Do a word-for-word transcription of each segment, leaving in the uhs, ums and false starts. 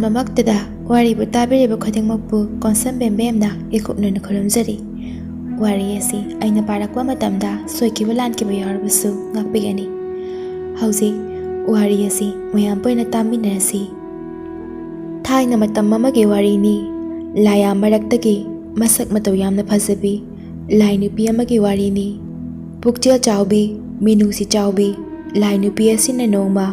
ꯃꯃꯛꯇꯗ ꯋꯥꯔꯤꯕꯨ ꯇꯥꯕꯤꯔꯤꯕ ꯈꯨꯗꯤꯡꯃꯛꯄꯨ ꯀꯣꯟꯁꯝ ꯕꯦꯝꯕꯦꯝꯅ ꯏꯀꯨꯞꯅꯅ ꯈꯨꯔꯨꯝꯖꯔꯤ꯫ ꯋꯥꯔꯤ ꯑꯁꯤ ꯑꯩꯅ ꯄꯥꯔꯛꯄ ꯃꯇꯝꯗ ꯁꯣꯏꯈꯤꯕ ꯂꯥꯟꯈꯤꯕ ꯌꯥꯎꯔꯕꯁꯨ ꯉꯥꯛꯄꯤꯒꯅꯤ꯫ ꯍꯧꯖꯤꯛ ꯋꯥꯔꯤ ꯑꯁꯤ ꯃꯌꯥꯝ ꯄꯨꯟꯅ ꯇꯥꯃꯤꯟꯅꯔꯁꯤ꯫ ꯊꯥꯏꯅ ꯃꯇꯝ ꯑꯃꯒꯤ ꯋꯥꯔꯤꯅꯤ꯫ ꯂꯥꯏꯌꯥꯝ ꯃꯔꯛꯇꯒꯤ ꯃꯁꯛ ꯃꯇꯧ ꯌꯥꯝꯅ ꯐꯖꯕꯤ ꯂꯥꯏ ꯅꯨꯄꯤ ꯑꯃꯒꯤ ꯋꯥꯔꯤꯅꯤ꯫ ꯄꯨꯛꯆꯦꯜ ꯆꯥꯎꯕꯤ, ꯃꯤꯅꯨꯡꯁꯤ ꯆꯥꯎꯕꯤ ꯂꯥꯏ ꯅꯨꯄꯤ ꯑꯁꯤꯅ ꯅꯣꯡꯃ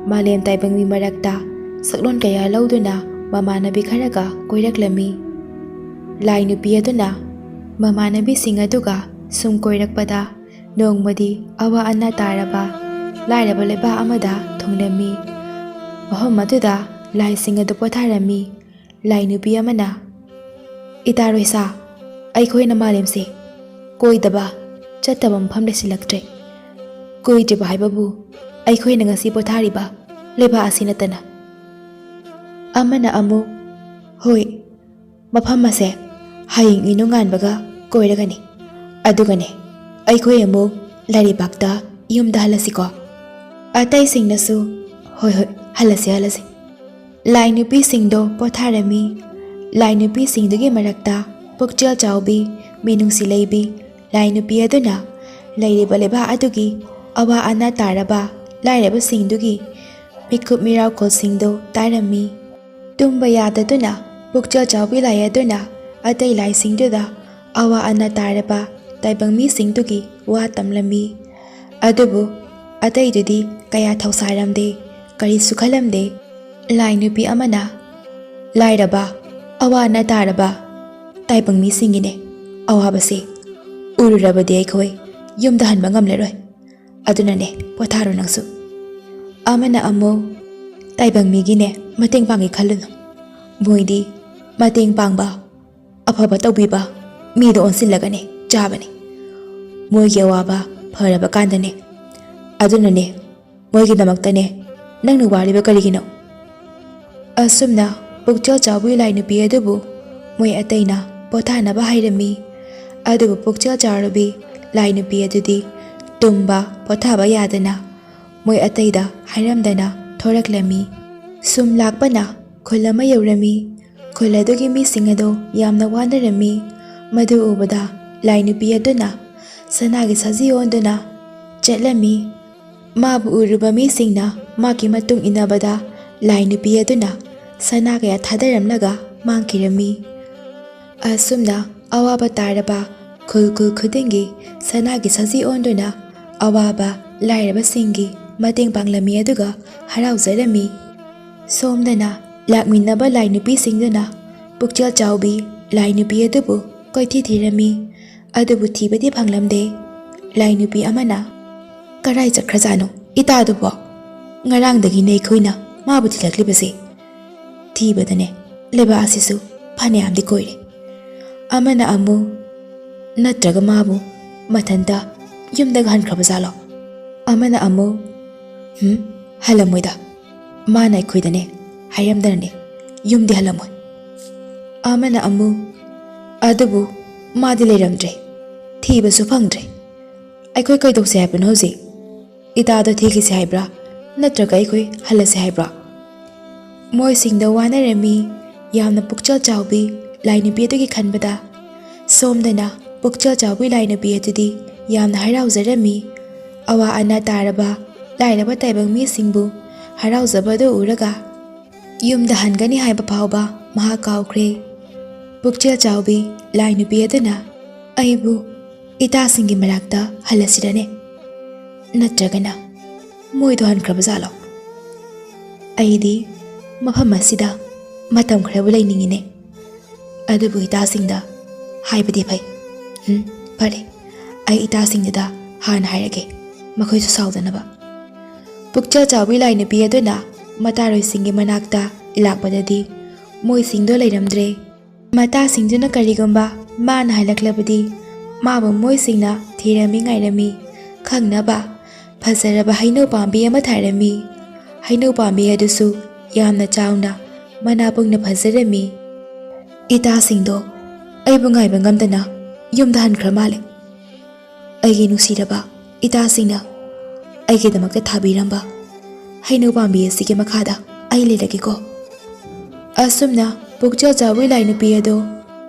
ꯃꯥꯂꯦꯝ ꯇꯥꯏꯕꯪ ꯃꯤ ꯃꯔꯛꯇ ꯁꯛꯂꯣꯟ ꯀꯌꯥ ꯂꯧꯗꯨꯅ ꯃꯃꯥꯟꯅꯕꯤ ꯈꯔꯒ ꯀꯣꯏꯔꯛꯂꯝꯃꯤ꯫ ꯂꯥꯏ ꯅꯨꯄꯤ ꯑꯗꯨꯅ ꯃꯃꯥꯟꯅꯕꯤꯁꯤꯡ ꯑꯗꯨꯒ ꯁꯨꯝ ꯀꯣꯏꯔꯛꯄꯗ ꯅꯣꯡꯃꯗꯤ ꯑꯋꯥ ꯑꯅꯥ ꯇꯥꯔꯕ ꯂꯥꯏꯔꯕ ꯂꯩꯕꯥꯛ ꯑꯃꯗ ꯊꯨꯡꯂꯝꯃꯤ꯫ ꯃꯐꯝ ꯑꯗꯨꯗ ꯂꯥꯏꯁꯤꯡ ꯑꯗꯨ ꯄꯣꯊꯥꯔꯝꯃꯤ꯫ ꯂꯥꯏ ꯅꯨꯄꯤ ꯑꯃꯅ, "ꯏꯇꯥ ꯔꯣꯏꯁꯥ, ꯑꯩꯈꯣꯏꯅ ꯃꯥꯂꯦꯝꯁꯦ ꯀꯣꯏꯗꯕ ꯆꯠꯇꯕ ꯃꯐꯝ ꯂꯩꯁꯤꯜꯂꯛꯇ꯭ꯔꯦ꯫ ꯀꯣꯏꯗ꯭ꯔꯤꯕ ꯍꯥꯏꯕꯕꯨ ꯑꯩꯈꯣꯏꯅ ꯉꯁꯤ ꯄꯣꯊꯥꯔꯤꯕ ꯂꯩꯕꯥꯛ ꯑꯁꯤ ꯅꯠꯇꯅ꯫" ꯑꯃꯅ ꯑꯃꯨꯛ, "ꯍꯣꯏ, ꯃꯐꯝ ꯑꯁꯦ ꯍꯌꯦꯡ ꯏꯅꯨꯡꯉꯥꯟꯕꯒ ꯀꯣꯏꯔꯒꯅꯤ꯫ ꯑꯗꯨꯒꯅꯦ, ꯑꯩꯈꯣꯏ ꯑꯃꯨꯛ ꯂꯥꯏꯔꯩꯕꯥꯛꯇ ꯌꯨꯝꯗ ꯍꯜꯂꯁꯤꯀꯣ꯫" ꯑꯇꯩꯁꯤꯡꯅꯁꯨ, "ꯍꯣꯏ, ꯍꯣꯏ, ꯍꯜꯂꯁꯤ, ꯍꯜꯂꯁꯤ꯫" ꯂꯥꯏ ꯅꯨꯄꯤꯁꯤꯡꯗꯣ ꯄꯣꯊꯥꯔꯝꯃꯤ꯫ ꯂꯥꯏ ꯅꯨꯄꯤꯁꯤꯡꯗꯨꯒꯤ ꯃꯔꯛꯇ ꯄꯨꯛꯆꯦꯜ ꯆꯥꯎꯕꯤ, ꯃꯤꯅꯨꯡꯁꯤ ꯂꯩꯕꯤ ꯂꯥꯏ ꯅꯨꯄꯤ ꯑꯗꯨꯅ ꯂꯩꯔꯤꯕ ꯂꯩꯕꯥꯛ ꯑꯗꯨꯒꯤ ꯑꯋꯥ ꯑꯅꯥ ꯇꯥꯔꯕ ꯂꯥꯏꯔꯕꯁꯤꯡꯗꯨꯒꯤ ꯃꯤꯀꯨꯞ ꯃꯤꯔꯥꯎꯈꯣꯜꯁꯤꯡꯗꯨ ꯇꯥꯔꯝꯃꯤ꯫ ꯇꯨꯝꯕ ꯌꯥꯗꯗꯨꯅ ꯄꯨꯛꯆꯦꯜ ꯆꯥꯎꯕꯤ ꯂꯥꯏ ꯑꯗꯨꯅ ꯑꯇꯩ ꯂꯥꯏꯁꯤꯡꯗꯨꯗ ꯑꯋꯥ ꯑꯅꯥ ꯇꯥꯔꯕ ꯇꯥꯏꯕꯪ ꯃꯤꯁꯤꯡꯗꯨꯒꯤ ꯋꯥ ꯇꯝꯂꯝꯃꯤ꯫ ꯑꯗꯨꯕꯨ ꯑꯇꯩꯗꯨꯗꯤ ꯀꯌꯥ ꯊꯧꯁꯥꯔꯝꯗꯦ, ꯀꯔꯤꯁꯨ ꯈꯜꯂꯝꯗꯦ꯫ ꯂꯥꯏ ꯅꯨꯄꯤ ꯑꯃꯅ, "ꯂꯥꯏꯔꯕ, ꯑꯋꯥ ꯑꯅꯥ ꯇꯥꯔꯕ ꯇꯥꯏꯕꯪ ꯃꯤꯁꯤꯡꯒꯤꯅꯦ ꯑꯋꯥꯕꯁꯦ ꯎꯔꯨꯔꯕꯗꯤ ꯑꯩꯈꯣꯏ ꯌꯨꯝꯗ ꯍꯟꯕ ꯉꯝꯂꯔꯣꯏ꯫ ꯑꯗꯨꯅꯅꯦ, ꯄꯣꯊꯥꯔꯣ ꯅꯪꯁꯨ꯫" ꯑꯃꯅ ꯑꯃꯨꯛ, "ꯇꯥꯏꯕꯪ ꯃꯤꯒꯤꯅꯦ ꯃꯇꯦꯡ ꯄꯥꯡꯒꯦ ꯈꯜꯂꯨꯅꯨ꯫ ꯃꯣꯏꯗꯤ ꯃꯇꯦꯡ ꯄꯥꯡꯕ, ꯑꯐꯕ ꯇꯧꯕꯤꯕ ꯃꯤꯗ ꯑꯣꯟꯁꯤꯜꯂꯒꯅꯦ ꯆꯥꯕꯅꯦ꯫ ꯃꯣꯏꯒꯤ ꯑꯋꯥꯕ ꯐꯔꯕ ꯀꯥꯟꯗꯅꯦ꯫ ꯑꯗꯨꯅꯅꯦ, ꯃꯣꯏꯒꯤꯗꯃꯛꯇꯅꯦ ꯅꯪꯅ ꯋꯥꯔꯤꯕ ꯀꯔꯤꯒꯤꯅꯣ?" ꯑꯁꯨꯝꯅ ꯄꯨꯛꯆꯦꯜ ꯆꯥꯎꯕꯤ ꯂꯥꯏ ꯅꯨꯄꯤ ꯑꯗꯨꯕꯨ ꯃꯣꯏ ꯑꯇꯩꯅ ꯄꯣꯊꯥꯅꯕ ꯍꯥꯏꯔꯝꯃꯤ꯫ ꯑꯗꯨꯕꯨ ꯄꯨꯛꯆꯦꯜ ꯆꯥꯎꯔꯕꯤ ꯂꯥꯏ ꯅꯨꯄꯤ ꯑꯗꯨꯗꯤ ꯇꯨꯝꯕ ꯄꯣꯊꯥꯕ ꯌꯥꯗꯅ ꯃꯣꯏ ꯑꯇꯩꯗ ꯍꯥꯏꯔꯝꯗꯅ ꯊꯣꯔꯛꯂꯝꯃꯤ꯫ ꯁꯨꯝ ꯂꯥꯛꯄꯅ ꯈꯨꯜ ꯑꯃ ꯌꯧꯔꯝꯃꯤ꯫ ꯈꯨꯜ ꯑꯗꯨꯒꯤ ꯃꯤꯁꯤꯡ ꯑꯗꯨ ꯌꯥꯝꯅ ꯋꯥꯅꯔꯝꯃꯤ꯫ ꯃꯗꯨ ꯎꯕꯗ ꯂꯥꯏ ꯅꯨꯄꯤ ꯑꯗꯨꯅ ꯁꯅꯥꯒꯤ ꯁꯖꯤ ꯑꯣꯟꯗꯨꯅ ꯆꯠꯂꯝꯃꯤ꯫ ꯃꯥꯕꯨ ꯎꯔꯨꯕ ꯃꯤꯁꯤꯡꯅ ꯃꯥꯒꯤ ꯃꯇꯨꯡ ꯏꯟꯅꯕꯗ ꯂꯥꯏ ꯅꯨꯄꯤ ꯑꯗꯨꯅ ꯁꯅꯥ ꯀꯌꯥ ꯊꯥꯗꯔꯝꯂꯒ ꯃꯥꯡꯈꯤꯔꯝꯃꯤ꯫ ꯑꯁꯨꯝꯅ ꯑꯋꯥꯕ ꯇꯥꯔꯕ ꯈꯨꯜ ꯈꯨꯜ ꯈꯨꯗꯤꯡꯒꯤ ꯁꯅꯥꯒꯤ ꯁꯖꯤ ꯑꯣꯟꯗꯨꯅ ꯑꯋꯥꯕ ꯂꯥꯏꯔꯕꯁꯤꯡꯒꯤ ꯃꯇꯦꯡ ꯄꯥꯡꯂꯝꯃꯤ ꯑꯗꯨꯒ ꯍꯔꯥꯎꯖꯔꯝꯃꯤ꯫ ꯁꯣꯝꯗꯅ ꯂꯥꯛꯃꯤꯟꯅꯕ ꯂꯥꯏ ꯅꯨꯄꯤꯁꯤꯡꯗꯨꯅ ꯄꯨꯛꯆꯦꯜ ꯆꯥꯎꯕꯤ ꯂꯥꯏ ꯅꯨꯄꯤ ꯑꯗꯨꯕꯨ ꯀꯣꯏꯊꯤ ꯊꯤꯔꯝꯃꯤ꯫ ꯑꯗꯨꯕꯨ ꯊꯤꯕꯗꯤ ꯐꯪꯂꯝꯗꯦ꯫ ꯂꯥꯏ ꯅꯨꯄꯤ ꯑꯃꯅ, "ꯀꯔꯥꯏ ꯆꯠꯈ꯭ꯔꯖꯥꯠꯅꯣ ꯏꯇꯥꯗꯨꯕꯣ? ꯉꯔꯥꯡꯗꯒꯤꯅꯦ ꯑꯩꯈꯣꯏꯅ ꯃꯥꯕꯨ ꯊꯤꯂꯛꯂꯤꯕꯁꯦ꯫ ꯊꯤꯕꯗꯅꯦ ꯂꯩꯕꯥꯛ ꯑꯁꯤꯁꯨ ꯐꯅꯌꯥꯝꯗꯤ ꯀꯣꯏꯔꯦ꯫" ꯑꯃꯅ ꯑꯃꯨꯛ, "ꯅꯠꯇ꯭ꯔꯒ ꯃꯥꯕꯨ ꯃꯊꯟꯇ ꯌꯨꯝꯗꯒ ꯍꯟꯈ꯭ꯔꯕ ꯖꯥꯠꯂꯣ?" ꯑꯃꯅ ꯑꯃꯨꯛ, "ꯍꯝ, ꯍꯜꯂꯝꯃꯣꯏꯗ꯫ ꯃꯥꯅ ꯑꯩꯈꯣꯏꯗꯅꯦ ꯍꯥꯏꯔꯝꯗꯅꯅꯦ ꯌꯨꯝꯗꯤ ꯍꯜꯂꯝꯃꯣꯏ꯫" ꯑꯃꯅ ꯑꯃꯨꯛ, "ꯑꯗꯨꯕꯨ ꯃꯥꯗꯤ ꯂꯩꯔꯝꯗ꯭ꯔꯦ, ꯊꯤꯕꯁꯨ ꯐꯪꯗ꯭ꯔꯦ꯫ ꯑꯩꯈꯣꯏ ꯀꯩꯗꯧꯁꯦ ꯍꯥꯏꯕꯅꯣ ꯍꯧꯖꯤꯛ? ꯏꯇꯥꯗꯣ ꯊꯤꯈꯤꯁꯦ ꯍꯥꯏꯕ꯭ꯔꯥ, ꯅꯠꯇ꯭ꯔꯒ ꯑꯩꯈꯣꯏ ꯍꯜꯂꯁꯦ ꯍꯥꯏꯕ꯭ꯔꯥ?" ꯃꯣꯏꯁꯤꯡꯗꯣ ꯋꯥꯅꯔꯝꯃꯤ꯫ ꯌꯥꯝꯅ ꯄꯨꯛꯆꯦꯜ ꯆꯥꯎꯕꯤ ꯂꯥꯏ ꯅꯨꯄꯤ ꯑꯗꯨꯒꯤ ꯈꯟꯕꯗ꯫ ꯁꯣꯝꯗꯅ ꯄꯨꯛꯆꯦꯜ ꯆꯥꯎꯕꯤ ꯂꯥꯏ ꯅꯨꯄꯤ ꯑꯗꯨꯗꯤ ꯌꯥꯝꯅ ꯍꯔꯥꯎꯖꯔꯝꯃꯤ꯫ ꯑꯋꯥ ꯑꯅꯥ ꯇꯥꯔꯕ ꯂꯥꯏꯔꯕ ꯇꯥꯏꯕꯪ ꯃꯤꯁꯤꯡꯕꯨ ꯍꯔꯥꯎꯖꯕꯗꯨ ꯎꯔꯒ ꯌꯨꯝꯗ ꯍꯟꯒꯅꯤ ꯍꯥꯏꯕ ꯐꯥꯎꯕ ꯃꯍꯥꯛ ꯀꯥꯎꯈ꯭ꯔꯦ꯫ ꯄꯨꯛꯆꯦꯜ ꯆꯥꯎꯕꯤ ꯂꯥꯏ ꯅꯨꯄꯤ ꯑꯗꯨꯅ, "ꯑꯩꯕꯨ ꯏꯇꯥꯁꯤꯡꯒꯤ ꯃꯅꯥꯛꯇ ꯍꯜꯂꯁꯤꯔꯅꯦ? ꯅꯠꯇ꯭ꯔꯒꯅ ꯃꯣꯏꯗꯣ ꯍꯟꯈ꯭ꯔꯕ ꯖꯥꯠꯂꯣ? ꯑꯩꯗꯤ ꯃꯐꯝ ꯑꯁꯤꯗ ꯃꯇꯝ ꯈꯔꯕꯨ ꯂꯩꯅꯤꯡꯉꯤꯅꯦ꯫ ꯑꯗꯨꯕꯨ ꯏꯇꯥꯁꯤꯡꯗ ꯍꯥꯏꯕꯗꯤ ꯐꯩ꯫ ꯎꯝ, ꯐꯔꯦ, ꯑꯩ ꯏꯇꯥꯁꯤꯡꯗꯨꯗ ꯍꯥꯟꯅ ꯍꯥꯏꯔꯒꯦ, ꯃꯈꯣꯏꯁꯨ ꯁꯥꯎꯗꯅꯕ꯫" ꯄꯨꯛꯆꯦꯜ ꯆꯥꯎꯕꯤ ꯂꯥꯏ ꯅꯨꯄꯤ ꯑꯗꯨꯅ ꯃꯇꯥꯔꯣꯏꯁꯤꯡꯒꯤ ꯃꯅꯥꯛꯇ ꯂꯥꯛꯄꯗꯗꯤ ꯃꯣꯏꯁꯤꯡꯗꯣ ꯂꯩꯔꯝꯗ꯭ꯔꯦ꯫ ꯃꯇꯥꯁꯤꯡꯗꯨꯅ ꯀꯔꯤꯒꯨꯝꯕ ꯃꯥꯅ ꯍꯜꯂꯛꯂꯕꯗꯤ ꯃꯥꯕꯨ ꯃꯣꯏꯁꯤꯡꯅ ꯊꯤꯔꯝꯃꯤ ꯉꯥꯏꯔꯝꯃꯤ ꯈꯪꯅꯕ ꯐꯖꯔꯕ ꯍꯩꯅꯧ ꯄꯥꯝꯕꯤ ꯑꯃ ꯊꯥꯔꯝꯃꯤ꯫ ꯍꯩꯅꯧ ꯄꯥꯝꯕꯤ ꯑꯗꯨꯁꯨ ꯌꯥꯝꯅ ꯆꯥꯎꯅ ꯃꯅꯥ ꯄꯨꯡꯅ ꯐꯖꯔꯝꯃꯤ꯫ "ꯏꯇꯥꯁꯤꯡꯗꯣ ꯑꯩꯕꯨ ꯉꯥꯏꯕ ꯉꯝꯗꯅ ꯌꯨꯝꯗ ꯍꯟꯈ꯭ꯔ ꯃꯥꯜꯂꯦ꯫ ꯑꯩꯒꯤ ꯅꯨꯡꯁꯤꯔꯕ ꯏꯇꯥꯁꯤꯡꯅ ꯑꯩꯒꯤꯗꯃꯛꯇ ꯊꯥꯕꯤꯔꯝꯕ ꯍꯩꯅꯧ ꯄꯥꯝꯕꯤ ꯑꯁꯤꯒꯤ ꯃꯈꯥꯗ ꯑꯩ ꯂꯩꯔꯒꯦꯀꯣ꯫" ꯑꯁꯨꯝꯅ ꯄꯨꯛꯆꯦꯜ ꯆꯥꯎꯕꯤ ꯂꯥꯏ ꯅꯨꯄꯤ ꯑꯗꯨ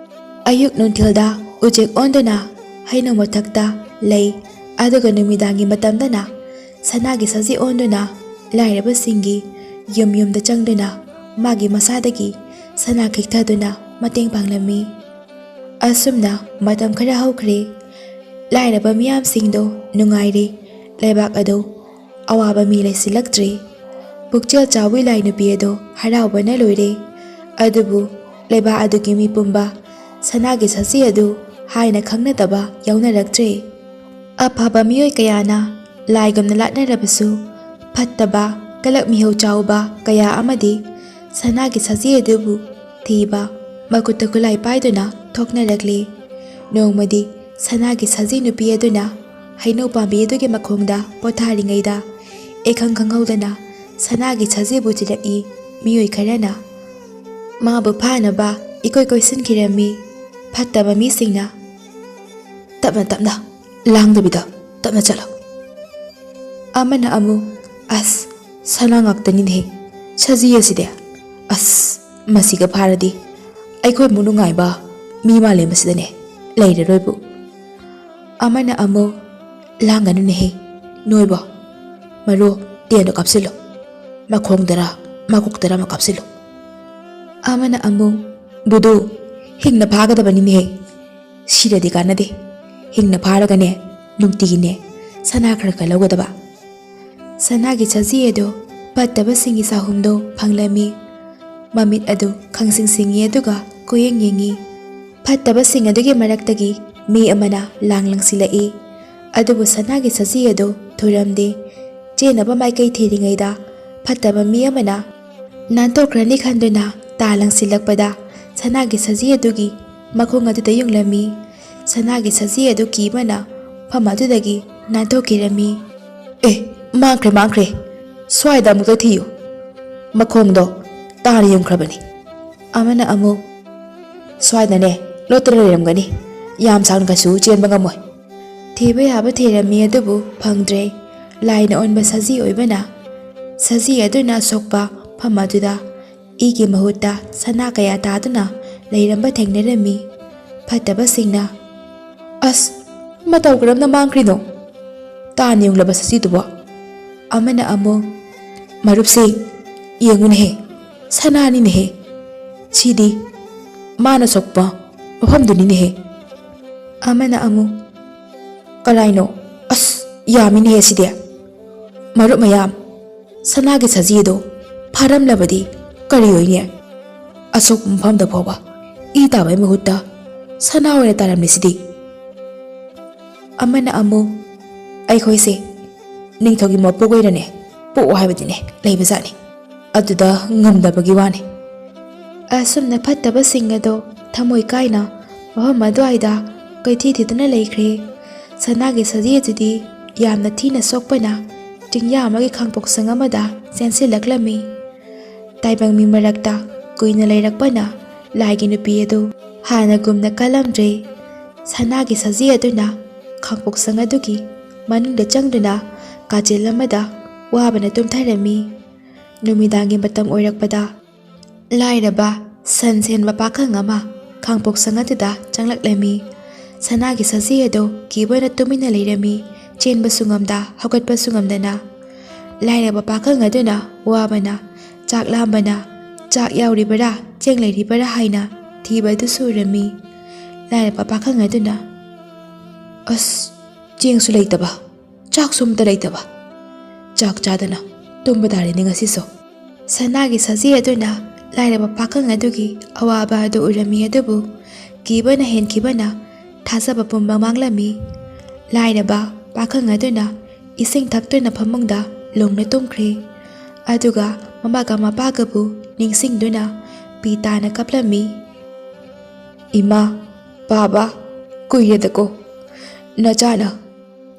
ꯑꯌꯨꯛ ꯅꯨꯡꯊꯤꯜꯗ ꯎꯆꯦꯛ ꯑꯣꯟꯗꯨꯅ ꯍꯩꯅꯧ ꯃꯊꯛꯇ ꯂꯩ, ꯑꯗꯨꯒ ꯅꯨꯃꯤꯗꯥꯡꯒꯤ ꯃꯇꯝꯗꯅ ꯁꯅꯥꯒꯤ ꯁꯖꯤ ꯑꯣꯟꯗꯨꯅ ꯂꯥꯏꯔꯕꯁꯤꯡꯒꯤ ꯌꯨꯝ ꯌꯨꯝꯗ ꯆꯪꯗꯨꯅ ꯃꯥꯒꯤ ꯃꯁꯥꯗꯒꯤ ꯁꯅꯥ ꯈꯤꯛꯊꯗꯨꯅ ꯃꯇꯦꯡ ꯄꯥꯡꯂꯝꯃꯤ꯫ ꯑꯁꯨꯝꯅ ꯃꯇꯝ ꯈꯔ ꯍꯧꯈ꯭ꯔꯦ꯫ ꯂꯥꯏꯔꯕ ꯃꯤꯌꯥꯝꯁꯤꯡꯗꯣ ꯅꯨꯡꯉꯥꯏꯔꯦ꯫ ꯂꯩꯕꯥꯛ ꯑꯗꯨ ꯑꯋꯥꯕ ꯃꯤ ꯂꯩꯁꯤꯜꯂꯛꯇ꯭ꯔꯦ꯫ ꯄꯨꯛꯆꯦꯜ ꯆꯥꯎꯕꯤ ꯂꯥꯏ ꯅꯨꯄꯤ ꯑꯗꯣ ꯍꯔꯥꯎꯕꯅ ꯂꯣꯏꯔꯦ꯫ ꯑꯗꯨꯕꯨ ꯂꯩꯕꯥꯛ ꯑꯗꯨꯒꯤ ꯃꯤ ꯄꯨꯝꯕ ꯁꯅꯥꯒꯤ ꯁꯖꯤ ꯑꯗꯨ ꯍꯥꯏꯅ ꯈꯪꯅꯗꯕ ꯌꯥꯎꯅꯔꯛꯇ꯭ꯔꯦ꯫ ꯑꯐꯕ ꯃꯤꯑꯣꯏ ꯀꯌꯥꯅ ꯂꯥꯏꯒꯨꯝꯅ ꯂꯥꯠꯅꯔꯕꯁꯨ, ꯐꯠꯇꯕ ꯀꯂꯛ ꯃꯤꯍꯧ ꯆꯥꯎꯕ ꯀꯌꯥ ꯑꯃꯗꯤ ꯁꯅꯥꯒꯤ ꯁꯖꯤ ꯑꯗꯨꯕꯨ ꯊꯤꯕ ꯃꯈꯨꯠꯇ ꯈꯨꯠꯂꯥꯏ ꯄꯥꯏꯗꯨꯅ ꯊꯣꯛꯅꯔꯛꯂꯤ꯫ ꯅꯣꯡꯃꯗꯤ ꯁꯅꯥꯒꯤ ꯁꯖꯤ ꯅꯨꯄꯤ ꯑꯗꯨꯅ ꯍꯩꯅꯧ ꯄꯥꯝꯕꯤ ꯑꯗꯨꯒꯤ ꯃꯈꯣꯡꯗ ꯄꯣꯊꯥꯔꯤꯉꯩꯗ, ꯏꯈꯪ ꯈꯪꯍꯧꯗꯅ ꯁꯅꯥꯒꯤ ꯁꯖꯤꯕꯨ ꯆꯤꯜꯂꯛꯏ꯫ ꯃꯤꯑꯣꯏ ꯈꯔꯅ ꯃꯥꯕꯨ ꯐꯥꯅꯕ ꯏꯀꯣꯏ ꯀꯣꯏꯁꯤꯟꯈꯤꯔꯝꯃꯤ꯫ ꯐꯠꯇꯕ ꯃꯤꯁꯤꯡꯅ, "ꯇꯞꯅ ꯇꯞꯅ, ꯂꯥꯡꯗꯕꯤꯗ ꯇꯞꯅ ꯆꯠꯂꯣ"꯫ ꯑꯃꯅ ꯑꯃꯨꯛ, "ꯑꯁ, ꯁꯅꯥ ꯉꯥꯛꯇꯅꯤꯅꯦꯍꯦ, ꯁꯖꯤ ꯑꯁꯤꯗꯤ꯫ ꯑꯁ, ꯃꯁꯤꯒ ꯐꯥꯔꯗꯤ ꯑꯩꯈꯣꯏꯃꯨꯛ ꯅꯨꯡꯉꯥꯏꯕ ꯃꯤ ꯃꯥꯂꯦꯝ ꯑꯁꯤꯗꯅꯦ ꯂꯩꯔꯔꯣꯏꯕꯨ"꯫ ꯑꯃꯅ ꯑꯃꯨꯛ, "ꯂꯥꯡꯒꯅꯨꯅꯦꯍꯦ ꯅꯣꯏꯕꯣ, ꯃꯔꯨ ꯇꯦꯟꯗꯣ ꯀꯥꯞꯁꯤꯜꯂꯣ, ꯃꯈꯣꯡꯗꯔ ꯃꯀꯣꯛꯇꯔ ꯑꯃ ꯀꯥꯞꯁꯤꯜꯂꯣ"꯫ ꯑꯃꯅ ꯑꯃꯨꯛ, "ꯕꯨꯗꯨ, ꯍꯤꯡꯅ ꯐꯥꯒꯗꯕꯅꯤꯅꯦꯍꯦ, ꯁꯤꯔꯗꯤ ꯀꯥꯟꯅꯗꯦ, ꯍꯤꯡꯅ ꯐꯥꯔꯒꯅꯦ ꯅꯨꯡꯇꯤꯒꯤꯅꯦ ꯁꯅꯥ ꯈꯔ ꯈꯔ ꯂꯧꯒꯗꯕ"꯫ ꯁꯅꯥꯒꯤ ꯁꯖꯤ ꯑꯗꯨ ꯐꯠꯇꯕꯁꯤꯡꯒꯤ ꯆꯥꯍꯨꯝꯗꯨ ꯐꯪꯂꯝꯃꯤ꯫ ꯃꯃꯤꯠ ꯑꯗꯨ ꯈꯪꯁꯤꯡ ꯁꯤꯡꯉꯤ, ꯑꯗꯨꯒ ꯀꯣꯌꯦꯡ ꯌꯦꯡꯉꯤ꯫ ꯐꯠꯇꯕꯁꯤꯡ ꯑꯗꯨꯒꯤ ꯃꯔꯛꯇꯒꯤ ꯃꯤ ꯑꯃꯅ ꯂꯥꯡ ꯂꯪꯁꯤꯜꯂꯛꯏ꯫ ꯑꯗꯨꯕꯨ ꯁꯅꯥꯒꯤ ꯁꯖꯤ ꯑꯗꯨ ꯊꯨꯔꯝꯗꯦ꯫ ꯆꯦꯟꯅꯕ ꯃꯥꯏꯀꯩ ꯊꯤꯔꯤꯉꯩꯗ ꯐꯠꯇꯕ ꯃꯤ ꯑꯃꯅ ꯅꯥꯟꯊꯣꯛꯈ꯭ꯔꯅꯤ ꯈꯟꯗꯨꯅ ꯇꯥ ꯂꯪꯁꯤꯜꯂꯛꯄꯗ, ꯁꯅꯥꯒꯤ ꯁꯖꯤ ꯑꯗꯨꯒꯤ ꯃꯈꯣꯡ ꯑꯗꯨꯗ ꯌꯨꯡꯂꯝꯃꯤ꯫ ꯁꯅꯥꯒꯤ ꯁꯖꯤ ꯑꯗꯨ ꯀꯤꯕꯅ ꯐꯝ ꯑꯗꯨꯗꯒꯤ ꯅꯥꯟꯊꯣꯛꯈꯤꯔꯝꯃꯤ꯫ "ꯑꯦ, ꯃꯥꯡꯈ꯭ꯔꯦ, ꯃꯥꯡꯈ꯭ꯔꯦ꯫ ꯁ꯭ꯋꯥꯏꯗ ꯑꯃꯨꯛꯇ ꯊꯤꯌꯨ꯫ ꯃꯈꯣꯡꯗꯣ ꯇꯥꯅ ꯌꯨꯡꯈ꯭ꯔꯕꯅꯤ"꯫ ꯑꯃꯅ ꯑꯃꯨꯛ, "ꯁ꯭ꯋꯥꯏꯗꯅꯦ ꯂꯣꯠꯇꯅ ꯂꯩꯔꯝꯒꯅꯤ꯫ ꯌꯥꯝ ꯁꯥꯡꯅ ꯀꯩꯁꯨ ꯆꯦꯟꯕ ꯉꯝꯃꯣꯏ"꯫ ꯊꯤꯕ ꯌꯥꯕ ꯊꯤꯔꯝꯃꯤ, ꯑꯗꯨꯕꯨ ꯐꯪꯗ꯭ꯔꯦ꯫ ꯂꯥꯏꯅ ꯑꯣꯟꯕ ꯁꯖꯤ ꯑꯣꯏꯕꯅ ꯁꯖꯤ ꯑꯗꯨꯅ ꯑꯁꯣꯛꯄ ꯐꯝ ꯑꯗꯨꯗ ꯏꯒꯤ ꯃꯍꯨꯠꯇ ꯁꯅꯥ ꯀꯌꯥ ꯇꯥꯗꯨꯅ ꯂꯩꯔꯝꯕ ꯊꯦꯡꯅꯔꯝꯃꯤ꯫ ꯐꯠꯇꯕꯁꯤꯡꯅ, "ꯑꯁ, ꯃꯇꯧ ꯀꯔꯝꯅ ꯃꯥꯡꯈ꯭ꯔꯤꯅꯣ? ꯇꯥꯅ ꯌꯨꯡꯂꯕ ꯁꯖꯤꯗꯨꯕꯣ?" ꯑꯃꯅ ꯑꯃꯨꯛ, "ꯃꯔꯨꯞꯁꯤꯡ, ꯌꯦꯡꯉꯨꯅꯦꯍꯦ, ꯁꯅꯥꯅꯤꯅꯦꯍꯦ꯫ ꯁꯤꯗꯤ ꯃꯥꯅ ꯁꯣꯛꯄ ꯃꯐꯝꯗꯨꯅꯤꯅꯦꯍꯦ꯫" ꯑꯃꯅ ꯑꯃꯨꯛ, "ꯀꯔꯥꯏꯅꯣ? ꯑꯁ, ꯌꯥꯝꯃꯤꯅꯦꯍꯦ ꯁꯤꯗꯤ꯫ ꯃꯔꯨꯞ ꯃꯌꯥꯝ, ꯁꯅꯥꯒꯤ ꯁꯖꯤ ꯑꯗꯣ ꯐꯥꯔꯝꯂꯕꯗꯤ ꯀꯔꯤ ꯑꯣꯏꯅꯤ? ꯑꯁꯣꯛꯄ ꯃꯐꯝꯗ ꯐꯥꯎꯕ ꯏ ꯇꯥꯕꯒꯤ ꯃꯍꯨꯠꯇ ꯁꯅꯥ ꯑꯣꯏꯅ ꯇꯥꯔꯝꯂꯤꯁꯤꯗꯤ꯫" ꯑꯃꯅ ꯑꯃꯨꯛ, "ꯑꯩꯈꯣꯏꯁꯦ ꯅꯤꯡꯊꯧꯒꯤ ꯃꯄꯣꯛ ꯑꯣꯏꯅꯅꯦ ꯄꯣꯛꯑꯣ ꯍꯥꯏꯕꯗꯤꯅꯦ ꯂꯩꯕꯖꯥꯠꯅꯤ, ꯑꯗꯨꯗ ꯉꯝꯗꯕꯒꯤ ꯋꯥꯅꯤ꯫" ꯑꯁꯨꯝꯅ ꯐꯠꯇꯕꯁꯤꯡ ꯑꯗꯣ ꯊꯃꯣꯏ ꯀꯥꯏꯅ ꯃꯐꯝ ꯑꯗꯨꯋꯥꯏꯗ ꯀꯩꯊꯤ ꯊꯤꯗꯨꯅ ꯂꯩꯈ꯭ꯔꯦ꯫ ꯁꯅꯥꯒꯤ ꯁꯖꯤ ꯑꯗꯨꯗꯤ ꯌꯥꯝꯅ ꯊꯤꯅ ꯁꯣꯛꯄꯅ ꯆꯤꯡꯌꯥ ꯑꯃꯒꯤ ꯈꯥꯡꯄꯣꯛꯁꯪ ꯑꯃꯗ ꯆꯦꯟꯁꯤꯜꯂꯛꯂꯝꯃꯤ꯫ ꯇꯥꯏꯕꯪ ꯃꯤ ꯃꯔꯛꯇ ꯀꯨꯏꯅ ꯂꯩꯔꯛꯄꯅ ꯂꯥꯏꯒꯤ ꯅꯨꯄꯤ ꯑꯗꯨ ꯍꯥꯟꯅꯒꯨꯝꯅ ꯀꯜꯂꯝꯗ꯭ꯔꯦ꯫ ꯁꯅꯥꯒꯤ ꯁꯖꯤ ꯑꯗꯨꯅ ꯈꯥꯡꯄꯣꯛꯁꯪ ꯑꯗꯨꯒꯤ ꯃꯅꯨꯡꯗ ꯆꯪꯗꯨꯅ ꯀꯥꯆꯤꯜ ꯑꯃꯗ ꯋꯥꯕꯅ ꯇꯨꯝꯊꯔꯝꯃꯤ꯫ ꯅꯨꯃꯤꯗꯥꯡꯒꯤ ꯃꯇꯝ ꯑꯣꯏꯔꯛꯄꯗ ꯂꯥꯏꯔꯕ ꯁꯟ ꯁꯦꯟꯕ ꯄꯥꯈꯪ ꯑꯃ ꯈꯥꯡꯄꯣꯛꯁꯪ ꯑꯗꯨꯗ ꯆꯪꯂꯛꯂꯝꯃꯤ꯫ ꯁꯅꯥꯒꯤ ꯁꯖꯤ ꯑꯗꯨ ꯀꯤꯕꯅ ꯇꯨꯃꯤꯟꯅ ꯂꯩꯔꯝꯃꯤ, ꯆꯦꯟꯕꯁꯨ ꯉꯝꯗ, ꯍꯧꯒꯠꯄꯁꯨ ꯉꯝꯗꯅ꯫ ꯂꯥꯏꯔꯕ ꯄꯥꯈꯪ ꯑꯗꯨꯅ ꯋꯥꯕꯅ, ꯆꯥꯛ ꯂꯥꯝꯕꯅ, ꯆꯥꯛ ꯌꯥꯎꯔꯤꯕꯔꯥ, ꯆꯦꯡ ꯂꯩꯔꯤꯕꯔꯥ ꯍꯥꯏꯅ ꯊꯤꯕ ꯑꯗꯨꯁꯨ ꯎꯔꯝꯃꯤ꯫ ꯂꯥꯏꯔꯕ ꯄꯥꯈꯪ ꯑꯗꯨꯅ, "ꯑꯁ, ꯆꯦꯡꯁꯨ ꯂꯩꯇꯕ, ꯆꯥꯛꯁꯨ ꯑꯃꯠꯇ ꯂꯩꯇꯕ꯫ ꯆꯥꯛ ꯆꯥꯗꯅ ꯇꯨꯝꯕ ꯇꯥꯔꯦꯅꯦ ꯉꯁꯤꯁꯨ꯫" ꯁꯅꯥꯒꯤ ꯁꯖꯤ ꯑꯗꯨꯅ ꯂꯥꯏꯔꯕ ꯄꯥꯈꯪ ꯑꯗꯨꯒꯤ ꯑꯋꯥꯕ ꯑꯗꯨ ꯎꯔꯝꯃꯤ, ꯑꯗꯨꯕꯨ ꯀꯤꯕꯅ ꯍꯦꯟꯈꯤꯕꯅ ꯊꯥꯖꯕ ꯄꯨꯝꯕ ꯃꯥꯡꯂꯝꯃꯤ꯫ ꯂꯥꯏꯔꯕ ꯄꯥꯈꯪ ꯑꯗꯨꯅ ꯏꯁꯤꯡ ꯊꯛꯇꯨꯅ ꯐꯃꯨꯡꯗ ꯂꯣꯡꯅ ꯇꯨꯝꯈ꯭ꯔꯦ꯫ ꯑꯗꯨꯒ ꯃꯃꯥꯒ ꯃꯄꯥꯒꯕꯨ ꯅꯤꯡꯁꯤꯡꯗꯨꯅ ꯄꯤ ꯇꯥꯅ ꯀꯞꯂꯝꯃꯤ꯫ "ꯏꯃꯥ, ꯄꯥꯕ, ꯀꯨꯏꯔꯦꯗꯀꯣ ꯅꯆꯥꯅ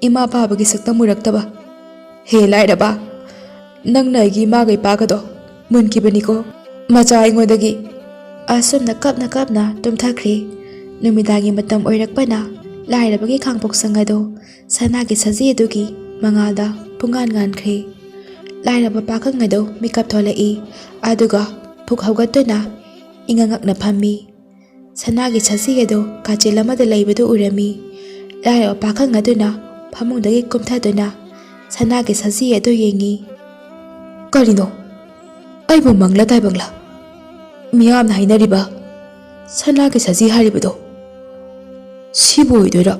ꯏꯃꯥ ꯄꯥꯕꯒꯤ ꯁꯛꯇꯝ ꯎꯔꯛꯇꯕ꯫ ꯍꯦ ꯂꯥꯏꯔꯕ, ꯅꯪꯅ ꯑꯩꯒꯤ ꯏꯃꯥꯒ ꯏꯄꯥꯒꯗꯣ ꯃꯨꯟꯈꯤꯕꯅꯤꯀꯣ ꯃꯆꯥ ꯑꯩꯉꯣꯟꯗꯒꯤ꯫" ꯑꯁꯨꯝꯅ ꯀꯞꯅ ꯀꯞꯅ ꯇꯨꯝꯊꯈ꯭ꯔꯦ꯫ ꯅꯨꯃꯤꯗꯥꯡꯒꯤ ꯃꯇꯝ ꯑꯣꯏꯔꯛꯄꯅ ꯂꯥꯏꯔꯕꯒꯤ ꯈꯥꯡꯄꯣꯛꯁꯪ ꯑꯗꯨ ꯁꯅꯥꯒꯤ ꯁꯖꯤ ꯑꯗꯨꯒꯤ ꯃꯉꯥꯜꯗ ꯄꯨꯡꯉꯥꯟ ꯉꯥꯟꯈ꯭ꯔꯦ꯫ ꯂꯥꯏꯔꯕ ꯄꯥꯈꯪ ꯑꯗꯨ ꯃꯤꯀꯞ ꯊꯣꯛꯂꯛꯏ, ꯑꯗꯨꯒ ꯐꯨꯛ ꯍꯧꯒꯠꯇꯨꯅ ꯏꯉꯛ ꯉꯛꯅ ꯐꯝꯃꯤ꯫ ꯁꯅꯥꯒꯤ ꯁꯖꯤ ꯑꯗꯨ ꯀꯥꯆꯤꯜ ꯑꯃꯗ ꯂꯩꯕꯗꯨ ꯎꯔꯝꯃꯤ꯫ ꯂꯥꯏꯔꯕ ꯄꯥꯈꯪ ꯑꯗꯨꯅ ꯐꯃꯨꯡꯗꯒꯤ ꯀꯨꯝꯊꯗꯨꯅ ꯁꯅꯥꯒꯤ ꯁꯖꯤ ꯑꯗꯨ ꯌꯦꯡꯉꯤ꯫ "ꯀꯔꯤꯅꯣ? ꯑꯩꯕꯨ ꯃꯪꯂ ꯇꯥꯏꯕꯪꯂ? ꯃꯤꯌꯥꯝꯅ ꯍꯥꯏꯅꯔꯤꯕ ꯁꯅꯥꯒꯤ ꯁꯖꯤ ꯍꯥꯏꯔꯤꯕꯗꯣ ꯁꯤꯕꯨ ꯑꯣꯏꯗꯣꯏꯔꯣ?"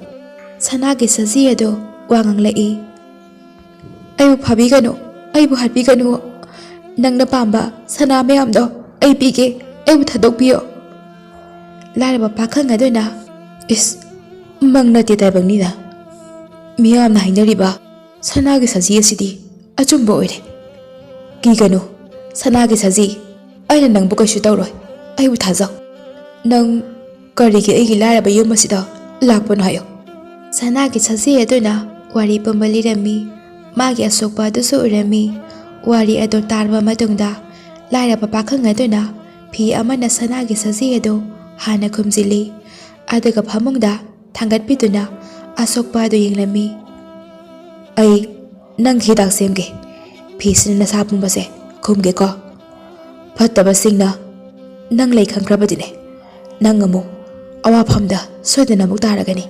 ꯁꯅꯥꯒꯤ ꯁꯖꯤ ꯑꯗꯨ ꯋꯥ ꯉꯥꯡꯂꯛꯏ꯫ "ꯑꯩꯕꯨ ꯐꯥꯕꯤꯒꯅꯨ, ꯑꯩꯕꯨ ꯍꯥꯠꯄꯤꯒꯅꯨ꯫ ꯅꯪꯅ ꯄꯥꯝꯕ ꯁꯅꯥ ꯃꯌꯥꯝꯗꯣ ꯑꯩ ꯄꯤꯒꯦ, ꯑꯩꯕꯨ ꯊꯥꯗꯣꯛꯄꯤꯌꯣ꯫" ꯂꯥꯏꯔꯕ ꯄꯥꯈꯪ ꯑꯗꯨꯅ, "ꯏꯁ, ꯃꯪ ꯅꯠꯇꯦ ꯇꯥꯏꯕꯪꯅꯤꯗ꯫ ꯃꯤꯌꯥꯝꯅ ꯍꯥꯏꯅꯔꯤꯕ ꯁꯅꯥꯒꯤ ꯁꯖꯤ ꯑꯁꯤꯗꯤ ꯑꯆꯨꯝꯕ ꯑꯣꯏꯔꯦ꯫ ꯀꯤꯒꯅꯨ, ꯁꯅꯥꯒꯤ ꯁꯖꯤ, ꯑꯩꯅ ꯅꯪꯕꯨ ꯀꯩꯁꯨ ꯇꯧꯔꯣꯏ꯫ ꯑꯩꯕꯨ ꯊꯥꯖꯧ꯫ ꯅꯪ ꯀꯔꯤꯒꯤ ꯑꯩꯒꯤ ꯂꯥꯏꯔꯕ ꯌꯨꯝ ꯑꯁꯤꯗ ꯂꯥꯛꯄꯅꯣ ꯍꯥꯏꯌꯨ꯫" ꯁꯅꯥꯒꯤ ꯁꯖꯤ ꯑꯗꯨꯅ ꯋꯥꯔꯤ ꯄꯨꯝꯕ ꯂꯤꯔꯝꯃꯤ꯫ ꯃꯥꯒꯤ ꯑꯁꯣꯛꯄ ꯑꯗꯨꯁꯨ ꯎꯔꯝꯃꯤ꯫ ꯋꯥꯔꯤ ꯑꯗꯨ ꯇꯥꯔꯕ ꯃꯇꯨꯡꯗ ꯂꯥꯏꯔꯕ ꯄꯥꯈꯪ ꯑꯗꯨꯅ ꯐꯤ ꯑꯃꯅ ꯁꯅꯥꯒꯤ ꯁꯖꯤ ꯑꯗꯨ ꯍꯥꯟꯅ ꯈꯨꯝꯖꯤꯜꯂꯤ꯫ ꯑꯗꯨꯒ ꯐꯃꯨꯡꯗ ꯊꯥꯡꯒꯠꯄꯤꯗꯨꯅ ꯑꯁꯣꯛꯄ ꯑꯗꯨ ꯌꯦꯡꯂꯝꯃꯤ꯫ "ꯑꯩ ꯅꯪꯒꯤ ꯍꯤꯗꯥꯛ ꯁꯦꯝꯒꯦ꯫ ꯐꯤꯁꯤꯅ ꯅꯁꯥ ꯄꯨꯝꯕꯁꯦ ꯈꯨꯝꯒꯦꯀꯣ꯫ ꯐꯠꯇꯕꯁꯤꯡꯅ ꯅꯪ ꯂꯩ ꯈꯪꯈ꯭ꯔꯕꯗꯤꯅꯦ, ꯅꯪ ꯑꯃꯨꯛ ꯑꯋꯥꯐꯝꯗ ꯁꯣꯏꯗꯅ ꯑꯃꯨꯛ ꯇꯥꯔꯒꯅꯤ꯫"